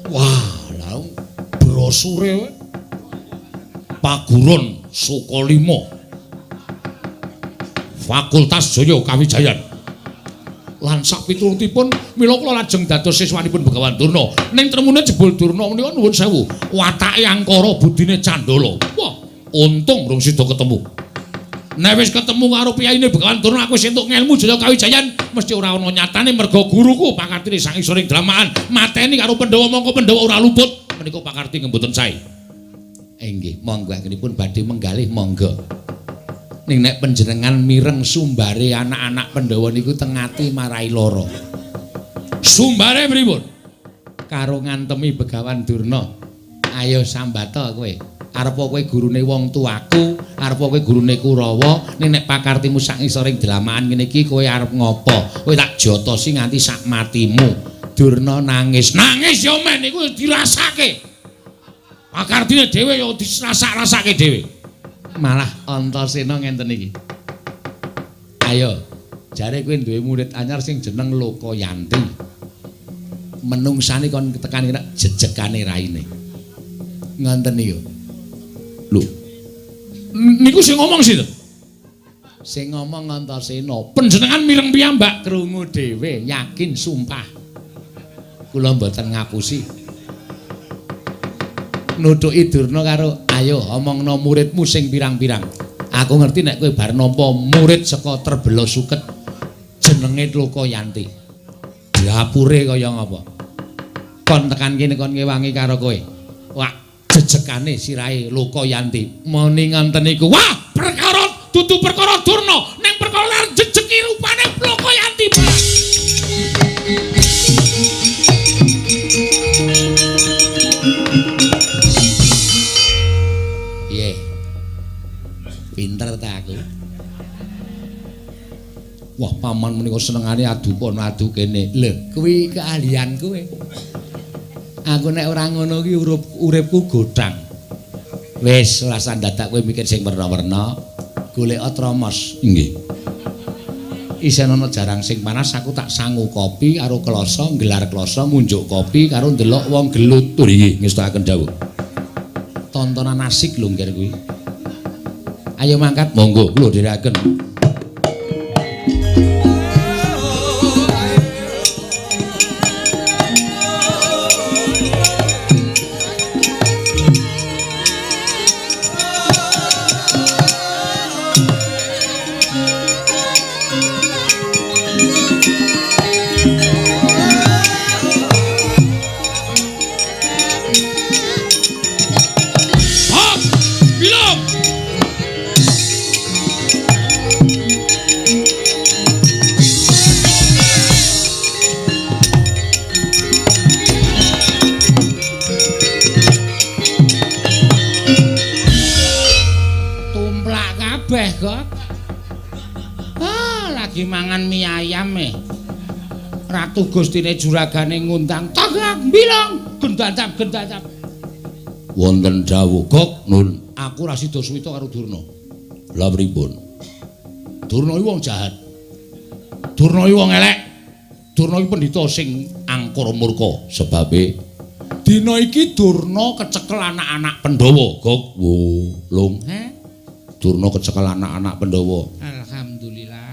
Wah, lha brosure Paguron Sukalima Fakultas Jaya Kawijayan. Lan sakpiturutipun mila kula lajeng dados siswanipun Begawan Durna. Ning tremune jebul Durna menika nuwun sewu, watake angkara budine candala. Wah, untung rung sida ketemu. Nek wis ketemu karo piyaine Begawan Durna aku wis entuk ngelmu Jaya Kawijayan, mesti ora ana nyatane merga guruku pakartine sang isoring dramaan mateni karo Pandhawa mongko Pandhawa ora luput. Menika pakarti mboten sae. Inggih, monggo anggenipun badhe menggalih monggo. Ning nek panjenengan mireng sumbare anak-anak Pandhawa niku teng ati marai lara. Sumbare pripun? Karo ngantemi Begawan Durna. Ayo sambata kowe. Arep kowe gurune wong tuaku, arep kowe gurune Kurawa, ning nek pakartimu sak ngisoring dlamaan ngene iki kowe arep ngopo? Kowe tak jotosi nganti sak matimu. Durna nangis. Nangis ya men iku dirasake. Pakartine dhewe ya dirasak-rasake dhewe. Malah Antasena ngenten iki. Ayo Jare kowe duwe murid anyar sing jeneng Lokayanti. Menungsane kon tekan jejekane raine. Ngoten niku. Lho. Niku sing ngomong sinten? Sing ngomong Antasena. Panjenengan mireng piyambak krungu dhewe, yakin sumpah. Kula mboten ngapusi. Nuthuki Durna karo ayo omongno muridmu sing pirang-pirang. Aku ngerti nek kowe bar nampa murid saka Terbela Suket jenenge Lokayanti. Dapure kaya ngapa? Kon tekan kene kon ngewangi karo kowe. Wah, jejekane sirahe Lokayanti. Muni ngoten niku. Wah, perkara dudu perkara Durna, ning perkara jejeki rupane Lokayanti. Piye? Pinter ta aku? Wah, paman menika senengane adu kono adu kene. Lho, kuwi keahlian kowe. Aku nek ora ngono ki uripku godhang. Wis, ora usah dadak kowe mikir sing werna-werna. Golek tromos. Nggih. Isih ana jarang sing panas, aku tak sangu kopi karo kloso, nggelar kloso, ngunjuk kopi karo ndelok wong gelut. Nggih, ngestakaken dawuh. Tontonan asik lho ngger kuwi. Ayo mangkat, monggo kula dherekaken. Ratu Gustine juragane ngundang tagak bilang gendacap gendacap. Wonten dawuh Gok Nun, aku ora sida suwita karo Durna. Lah pripun? Durna iki wong jahat. Durna iki wong elek. Durna iki pendhita sing angkara murka. Sebabe dina iki Durna kecekel anak-anak Pandhawa. Gok wo lung. Heh? Durna kecekel anak-anak Pandhawa. Alhamdulillah.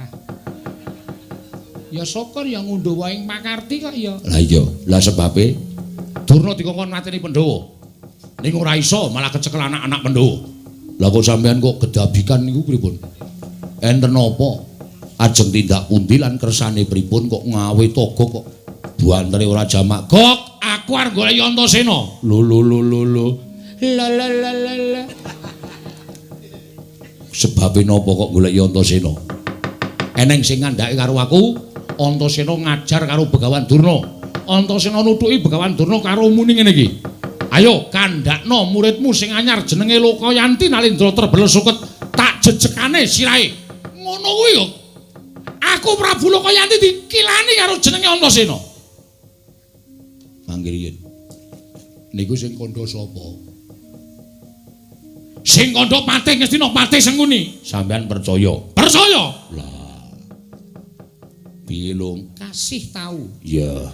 Ya syukur ya ngundhuh wae ing pakarti kok ya. Lah iya, lah sebabe Durna dikongkon mateni Pandhawa. Ning ora iso malah kecekel anak-anak Pandhawa. Lah kok sampean kok gedabikan niku pripun? Enten apa? Ajeng tindak pundi lan kersane pripun kok ngawe toga kok buantere ora jamak. Gok, aku arep golek Antasena. Lho lho lho lho lho. La la la la la. Sebabe napa kok golek Antasena? Eneng sing ngandhake karo aku. Antasena ngajar karo Begawan Durna. Antasena nuthuki Begawan Durna karo muni ngene iki. Ayo kandhakno muridmu sing anyar jenenge Lokayanti Nalendra Terbela Suket, tak jejekane sirahe. Ngono kuwi kok. Aku Prabu Lokayanti dikilani karo jenenge Antasena. Manggih riyin. Niku sing kandha sapa? Sing kandha Patih Ngastina, Patih Sengkuni. Sampeyan percaya? Percaya. Lah piye lung? Kasih tahu. Iya.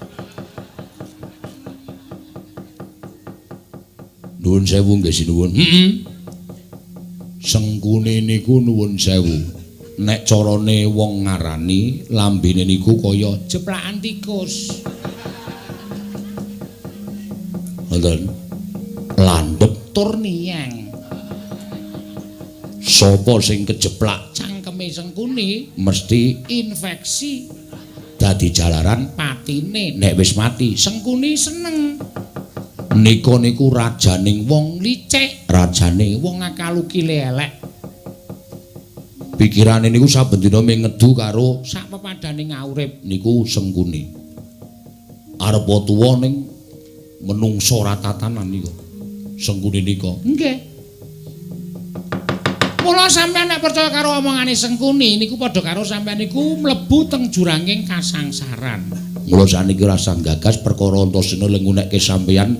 Nuwun sewu nggih sinuwun. Heeh. Sengkuni niku nuwun sewu. Nek carane wong ngarani lambene niku kaya jeplakan tikus. Ngoten. Landhep tur niyang. Sapa sing kejeplak cangkeme Sengkuni mesti infeksi dadi jalaran patine. Nek wis mati Sengkuni seneng. Nika niku rajaning wong licik, rajane wong akalukile elek. Pikirane niku saben dina mung ngedu karo sak pepadane ngaurip niku Sengkuni. Arep tuwa ning menungsa ora tatanan nika. Sengkuni nika. Nggih. Mula sampeyan nek percaya karo omongane Sengkuni niku padha karo sampeyan niku mlebu teng juranging kasangsaran. Mula saniki rasa gagas perkara Antasena lengunekke sampeyan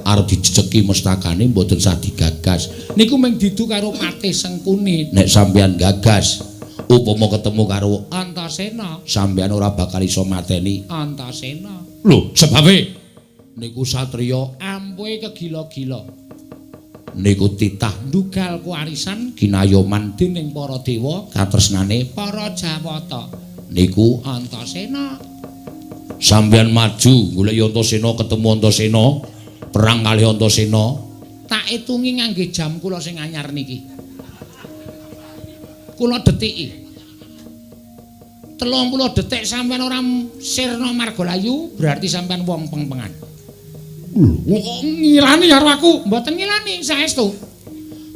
arep dijejeki mestakane mboten sah digagas. Niku mung didu karo Patih Sengkuni. Nek sampeyan gagas Upama ketemu karo Antasena, sampeyan ora bakal iso mateni Antasena. Lho, sebabe niku satriya ampuhe kegila-gila. Niku titah ndugal kuwarisan kinayoman dening para dewa katresnane para Jawata. Niku Antasena. Sampeyan maju golek Antasena, ketemu Antasena, perang kalih Antasena. Tak itungi ngangge jam kula sing anyar niki. Kula detiki. 30 detik sampeyan ora sirna margalayu, berarti sampeyan wong pengpengan. Lho, kok ngilani karo aku? Mboten ngilani, saestu.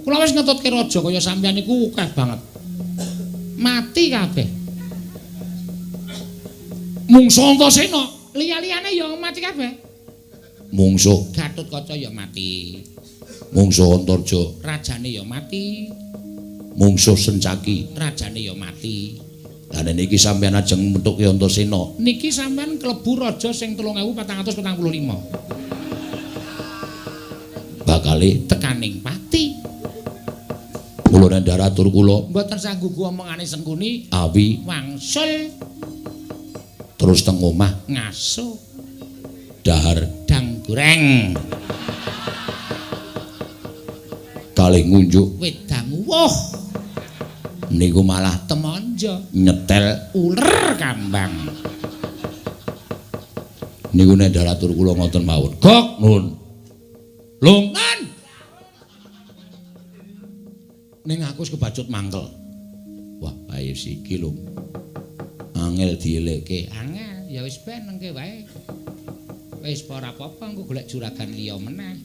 Kula wis ngetutke raja kaya sampeyan niku akeh banget. Mati kabeh. Mungsu Antasena, liya-liyane ya mati kabeh. Mungsuh Gatotkaca ya mati. Mungsuh Antarja, rajane ya mati. Mungsuh Sencaki, rajane ya mati. Lah niki sampeyan ajeng methuke Antasena. Niki sampeyan klebu raja sing 3445. Bakale tekaning pati. Kula nandhar atur kula mboten sanggup omongane Sengkuni awi wangsul terus teng omah ngaso dahar dang goreng kalih ngunjuk wedang uwuh. Niku malah temonjo nyetel uler kambang. Niku nandhar atur kula ngoten mawon. Gok nuwun. Lungan. Ning aku wis kebacut mangkel. Wah, ayo siki lho. Angel dielekke. Angel, ya wis ben nengke wae. Wis ora apa-apa engko golek juragan liya meneh.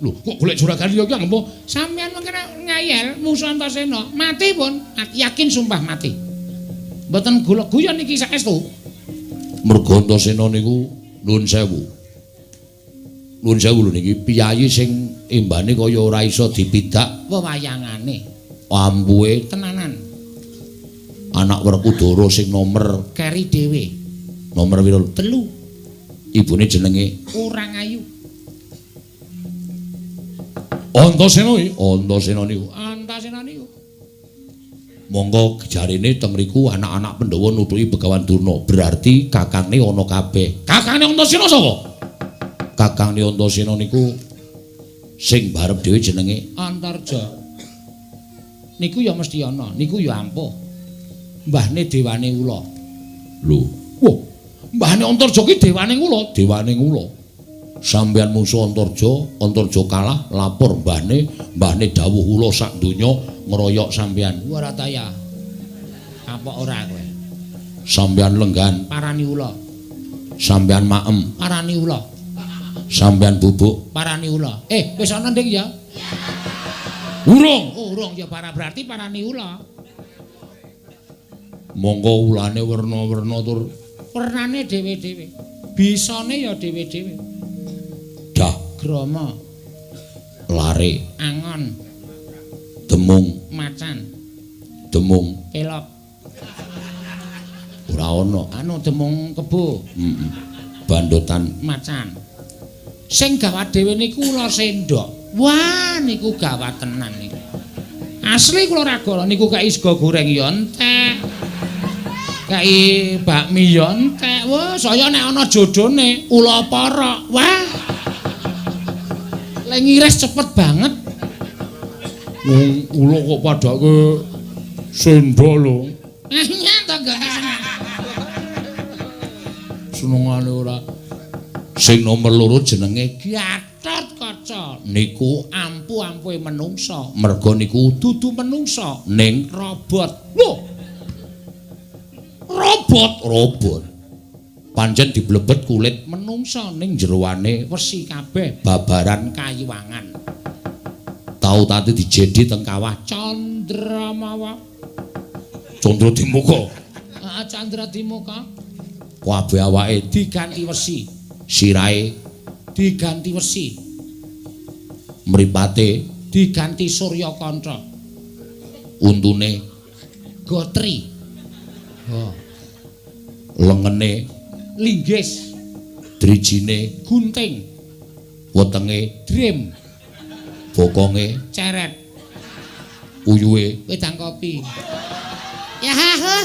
Lho, kok golek juragan liya ki ngomong sampeyan mengke ngayal musuh Antasena, mati pun, yakin sumpah mati. Mboten golek guyon iki saestu. Mergo Antasena niku nuwun sewu. Nuwun sewu lho niki piyayi sing embane kaya ora iso dipidak wewayangane. Ampuhe tenanan. Anak Werkudara sing nomer keri dhewe. Nomer pira? 3. Ibune jenenge Urang Ayu. Antasena iki, Antasena niku. Antasena niku. Monggo jarene teng mriku anak-anak Pandhawa nutuki Begawan Durna. Berarti kakangne ana kabeh. Kakangne Antasena sapa? Kakangne Antasena niku sing barep dhewe jenenge Antarja. Niku ya mesti ana, niku ya ampuh. Mbahne dewane ula. Lho, wah, mbahne Antarja ki dewane ula, dewane ula. Sampeyan musuh Antarja, Antarja kalah, lapor mbahne, mbahne dawuh ula sak donya ngeroyok sampeyan. Ora ta ya. Apa ora kowe? Sampeyan lenggan parani ula. Sampeyan maem parani ula. Sampeyan bubuk parani ula. Wis ana nding ya? Urung. Oh, urung ya para berarti parani ula. Monggo ulane werna-werna tur wernane dhewe-dhewe. Bisane ya dhewe-dhewe. Dah grama lare angon demung macan demung pelok ora ana anu demung kebo bandotan macan sing gawat dhewe niku ula sendok. Wah niku gawat tenan niku. Asli kula raga niku kei sego goreng ya entek, kei bakmi ya entek. Wah saya nek ana jodone ula porok. Wah le ngiris cepet banget. Wong ula kok padake sendok lho. Nyata gak senengane ora. Sing nomor loro jenenge Gatotkaca niku ampuh-ampuhe menungsa. Merga niku dudu menungsa ning robot. Lho. Robot, robot. Pancen diblebet kulit menungsa ning jeroane wesi kabeh babaran kayiwangan. Tau tati dijedi teng kawah Candramawa. Candra Dimuka. Heeh, Candra Dimuka. Kabeh awake diganti wesi, sirahe diganti wesi, mripate diganti Suryakanca, untune gotri, oh, lengene linggis, drijine gunting, wetenge dream, bokonge ceret, uyuhe wedang kopi. Ya ha ha.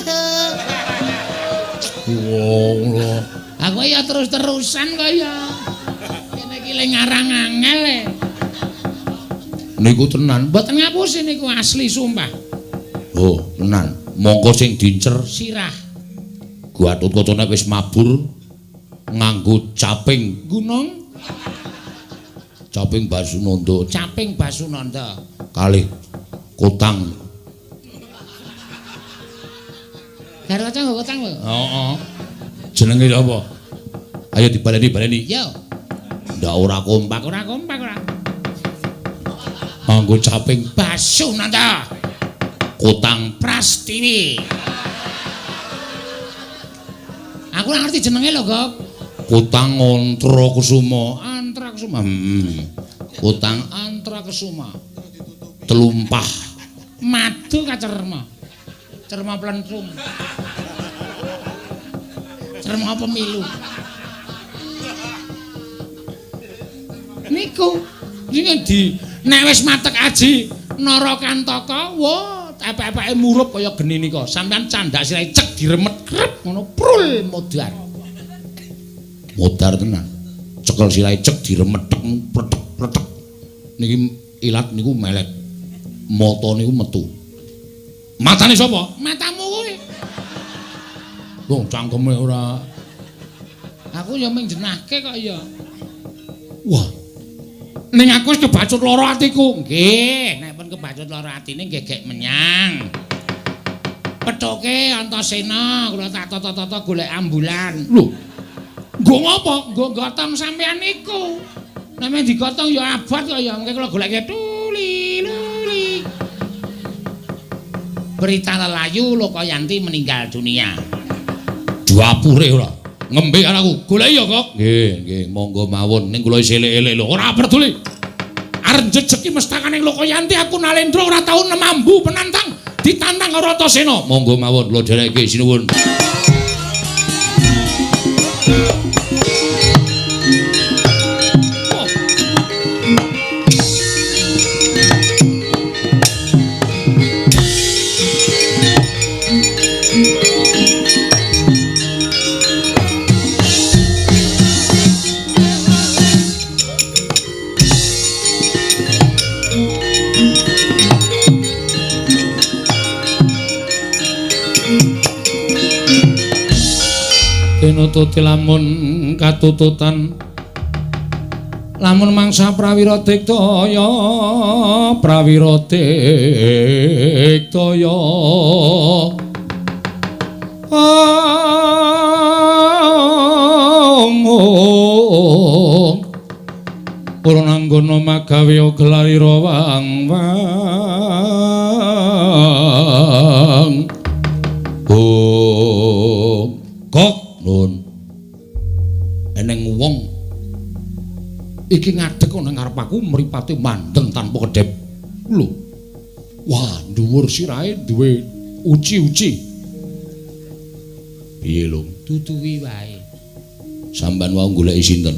Wong lho. Aku ya terus-terusan kok ya. Kene iki le ngarang angel e. Niku tenan. Mboten ngapusi niku asli sumpah. Oh, tenan. Mongko sing dincer sirah. Gatotkaca nek wis mabur nganggo caping gunung, caping Basunanda, caping Basunanda kalih kotang. Gatotkaca nggo kotang lho. Heeh. Jenenge sapa? Ayo dibaleni-baleni. Yo. Ndak ora kompak, ora kompak ora. Nganggo caping Basunanda, kotang Prastiwi. Aku ora ngerti jenenge lho, Gok. Kotang Antrakusuma, Antrakusuma. Kotang Antrakusuma. Telumpah. Madu kacerma. Cerma plentrung. Cerma pemilu. Niku iki di nek wis matek aji Narakantaka, wah, epek-epeke murup kaya geni nika. Sampeyan candak sirahe cek diremet krep ngono prul modar. Modar tenan. Cekel sirahe cek diremet tek pletek pletek. Niki ilat niku melet. Mata niku metu. Matane sapa? Matamu kuwi. Wong cangkeme ora. Aku ya mung jenahke kok ya. Wah. Ning aku wis kebacut lara atiku. Nggih, nek pun kebacut lara atine nggih gek menyang. Pethuke Antasena kula tak tata-tata golek ambulan. Lho. Nggo ngopo? Nggo gotong sampean niku. Nek men digotong ya abot kok ya, mengke kula goleke tuli luli. Berita lelayu Lokayanti meninggal dunia. Dapure ora. Ngembe karo aku. Goleki ya, Kok. Nggih, nggih, monggo mawon. Ning kula isih elek-elek lho, ora peduli. Arep jejeki mestakane Lokayanti aku Nalendra ora tau nemambu penantang, ditantang karo Antasena. Monggo mawon kula dherekke sinuwun. Tinututi lamun katututan lamun mangsa prawira diktaya prawira diktaya om Purananggana magawe gelarira wang wang om kok nun eneng wong iki ngadeg ana ngarep aku mripate mandeng tanpa kedhep. Lho. Wah, dhuwur sirahe duwe uci-uci. Piye lho? Duduwi wae. Sampeyan wau goleki sinten?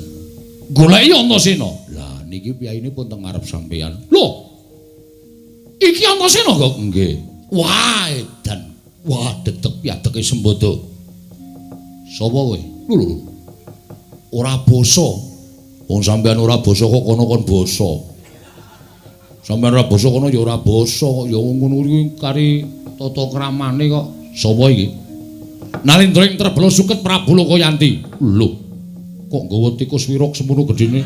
Goleki Antasena. Lah niki piyayine pun teng ngarep sampeyan. Lho. Iki Antasena kok? Nggih. Wah, edan. Wah, dedeg piadeke Sembada. Sapa kowe? Lho lho. Ora basa. Wong sampeyan ora basa kok kono kon basa. Sampeyan ora basa kono ya ora basa kok ya ngono kuwi kari tata kramane kok. Sapa iki? Nalendra ing Trebala suket Prabu Lokayanti. Lho. Kok nggawa tikus wirok semono gedhene?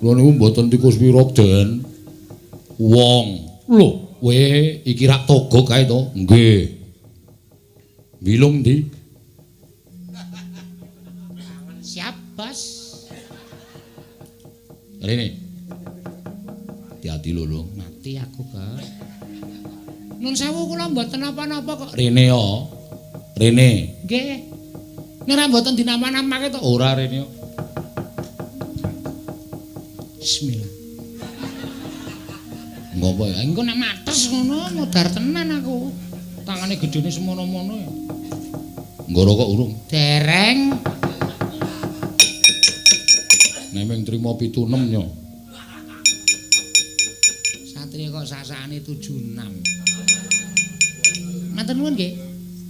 Lho niku mboten tikus wirok, Den. Wong. Lho, kowe iki rak toga kae to? Nggih. Wilung ndi? Siap, Bos. Rene. Hati-hati lho, lho. Mati aku, Kak. Nun sewu kula mboten napa-napa kok. Rene yo. Rene. Nggih. Nek ora mboten dinapa-napake to? Ora rene yo. Bismillah. Ngopo ya? Engko nek mates ngono modar tenan aku. Tangane gedhene semono-mono ya. Nggo rokok urung? Dereng. Nek mung trimo 76 yo. Satria kok sasane 76. Matur nuwun nggih.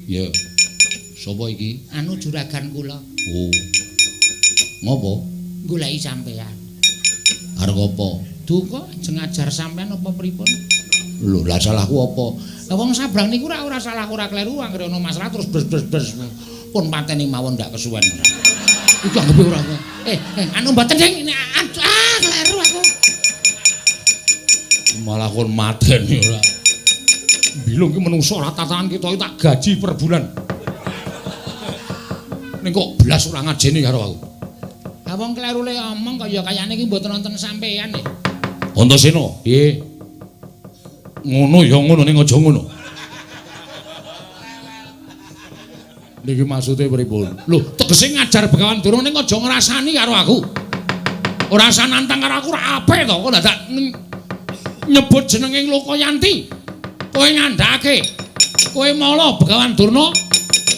Ya. Sapa iki? Anu juragan kula. Oh. Ngopo? Goleki sampean. Arep apa? Duka ajeng ngajar sampean apa pripun? Lho, lah salahku apa? Lah wong sabrang niku ora salah ora kleru anggere ana masalah terus bres-bres-bres. Pun pateni mawon ndak kesuwen. Iku anggepe ora. Anu mboten sing kleru aku. Malah kon mateni ora. Bilung ki menungso ora tatanan kita iki tak gaji per bulan. Ning kok blas ora ngajeni karo aku. Lah wong kleru le omong kaya kayane iki mboten wonten sampean e. Antasena, piye? Ngono ya ngono ning aja ngono. Niki maksude pripun? Lho, tegese ngajar Begawan Durna ning aja ngrasani karo aku. Ora usah nantang karo aku ora apik to. Kok dadak nyebut jenenge Lokayanti. Kowe ngandhake. Kowe mala Begawan Durna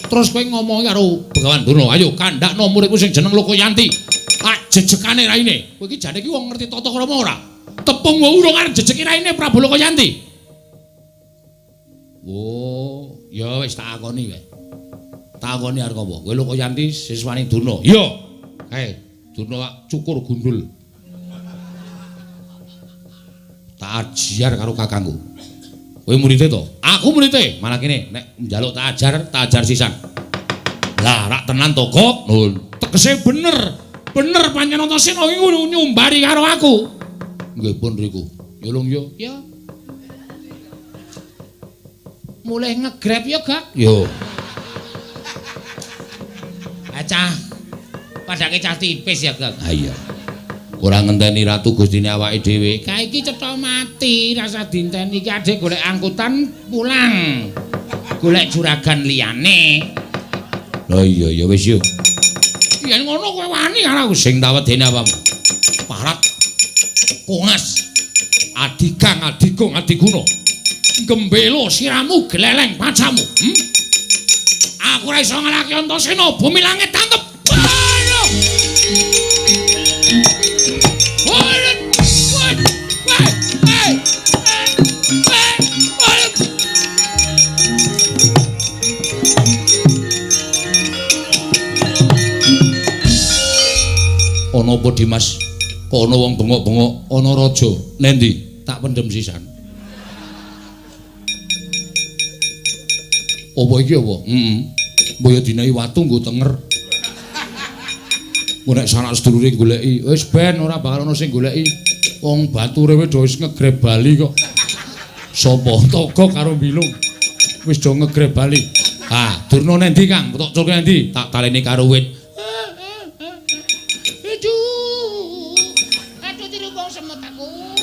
terus kowe ngomongi karo Begawan Durna, "Ayo kandhakno muridmu sing jeneng Lokayanti." Ah jejekane raine. Kowe iki jane iki wong ngerti tata krama ora? Tepung wae urung arep jejeki raine Prabu Lokayanti. Oh, ya wis tak akoni wae. Takoni arep apa? Kowe Lokayanti siswane Durna. Iya. Kae, Durna cukur gundul. Tak ajar karo kakangku. Kowe murite to? Aku murite. Malah kene nek njaluk tak ajar sisan. Lah, rak tenan to, Gok? Nun. Tegese bener. Bener pancen Antasena iki nyumbari karo aku. Nggih pun riku. Ya lung yo. Ya. Mulih ngegrab ya, Gak? Yo. Cah padake cah tipis ya, Gak. Ha iya. Ora ngenteni ratu gustine awake dhewe. Kae iki cetha mati, rasa dinteni iki adek golek angkutan pulang. Golek juragan liyane. Lah iya ya wis yo. Yen ngono kowe wani karo aku sing tak wedeni apamu. Parat. Kongas. Adigang adigung adiguna. Gembelo siramu gleleng pacamu. Aku ora iso ngalahke Antasena, bumi langit tangkep. Ayo. Ana apa Dimas? Kok ana wong bengok-bengok, ana raja. Nendi? Tak pendem sisan. Apa iki apa? Heeh. Mbok ya dinehi watu nggo tenger. Engko nek sanak sedulure goleki, wis ben ora bakal ana sing goleki. Wong bature wis do wis ngegreb bali kok. Sapa Togok karo Bilung wis do ngegreb bali. Ah, Durna nendi Kang? Tok culke nendi? Tak taleni karo wit. Aduh. Aduh dirubung semut aku.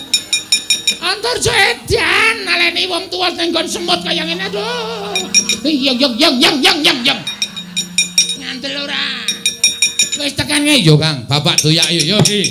Antarja edan naleni wong tuwa ning nggon semut kaya ngene aduh. Yang yang yang yang yang yang yang. Ngandel ora. Wis tekan nge yo Kang, bapak doyak yo yo iki.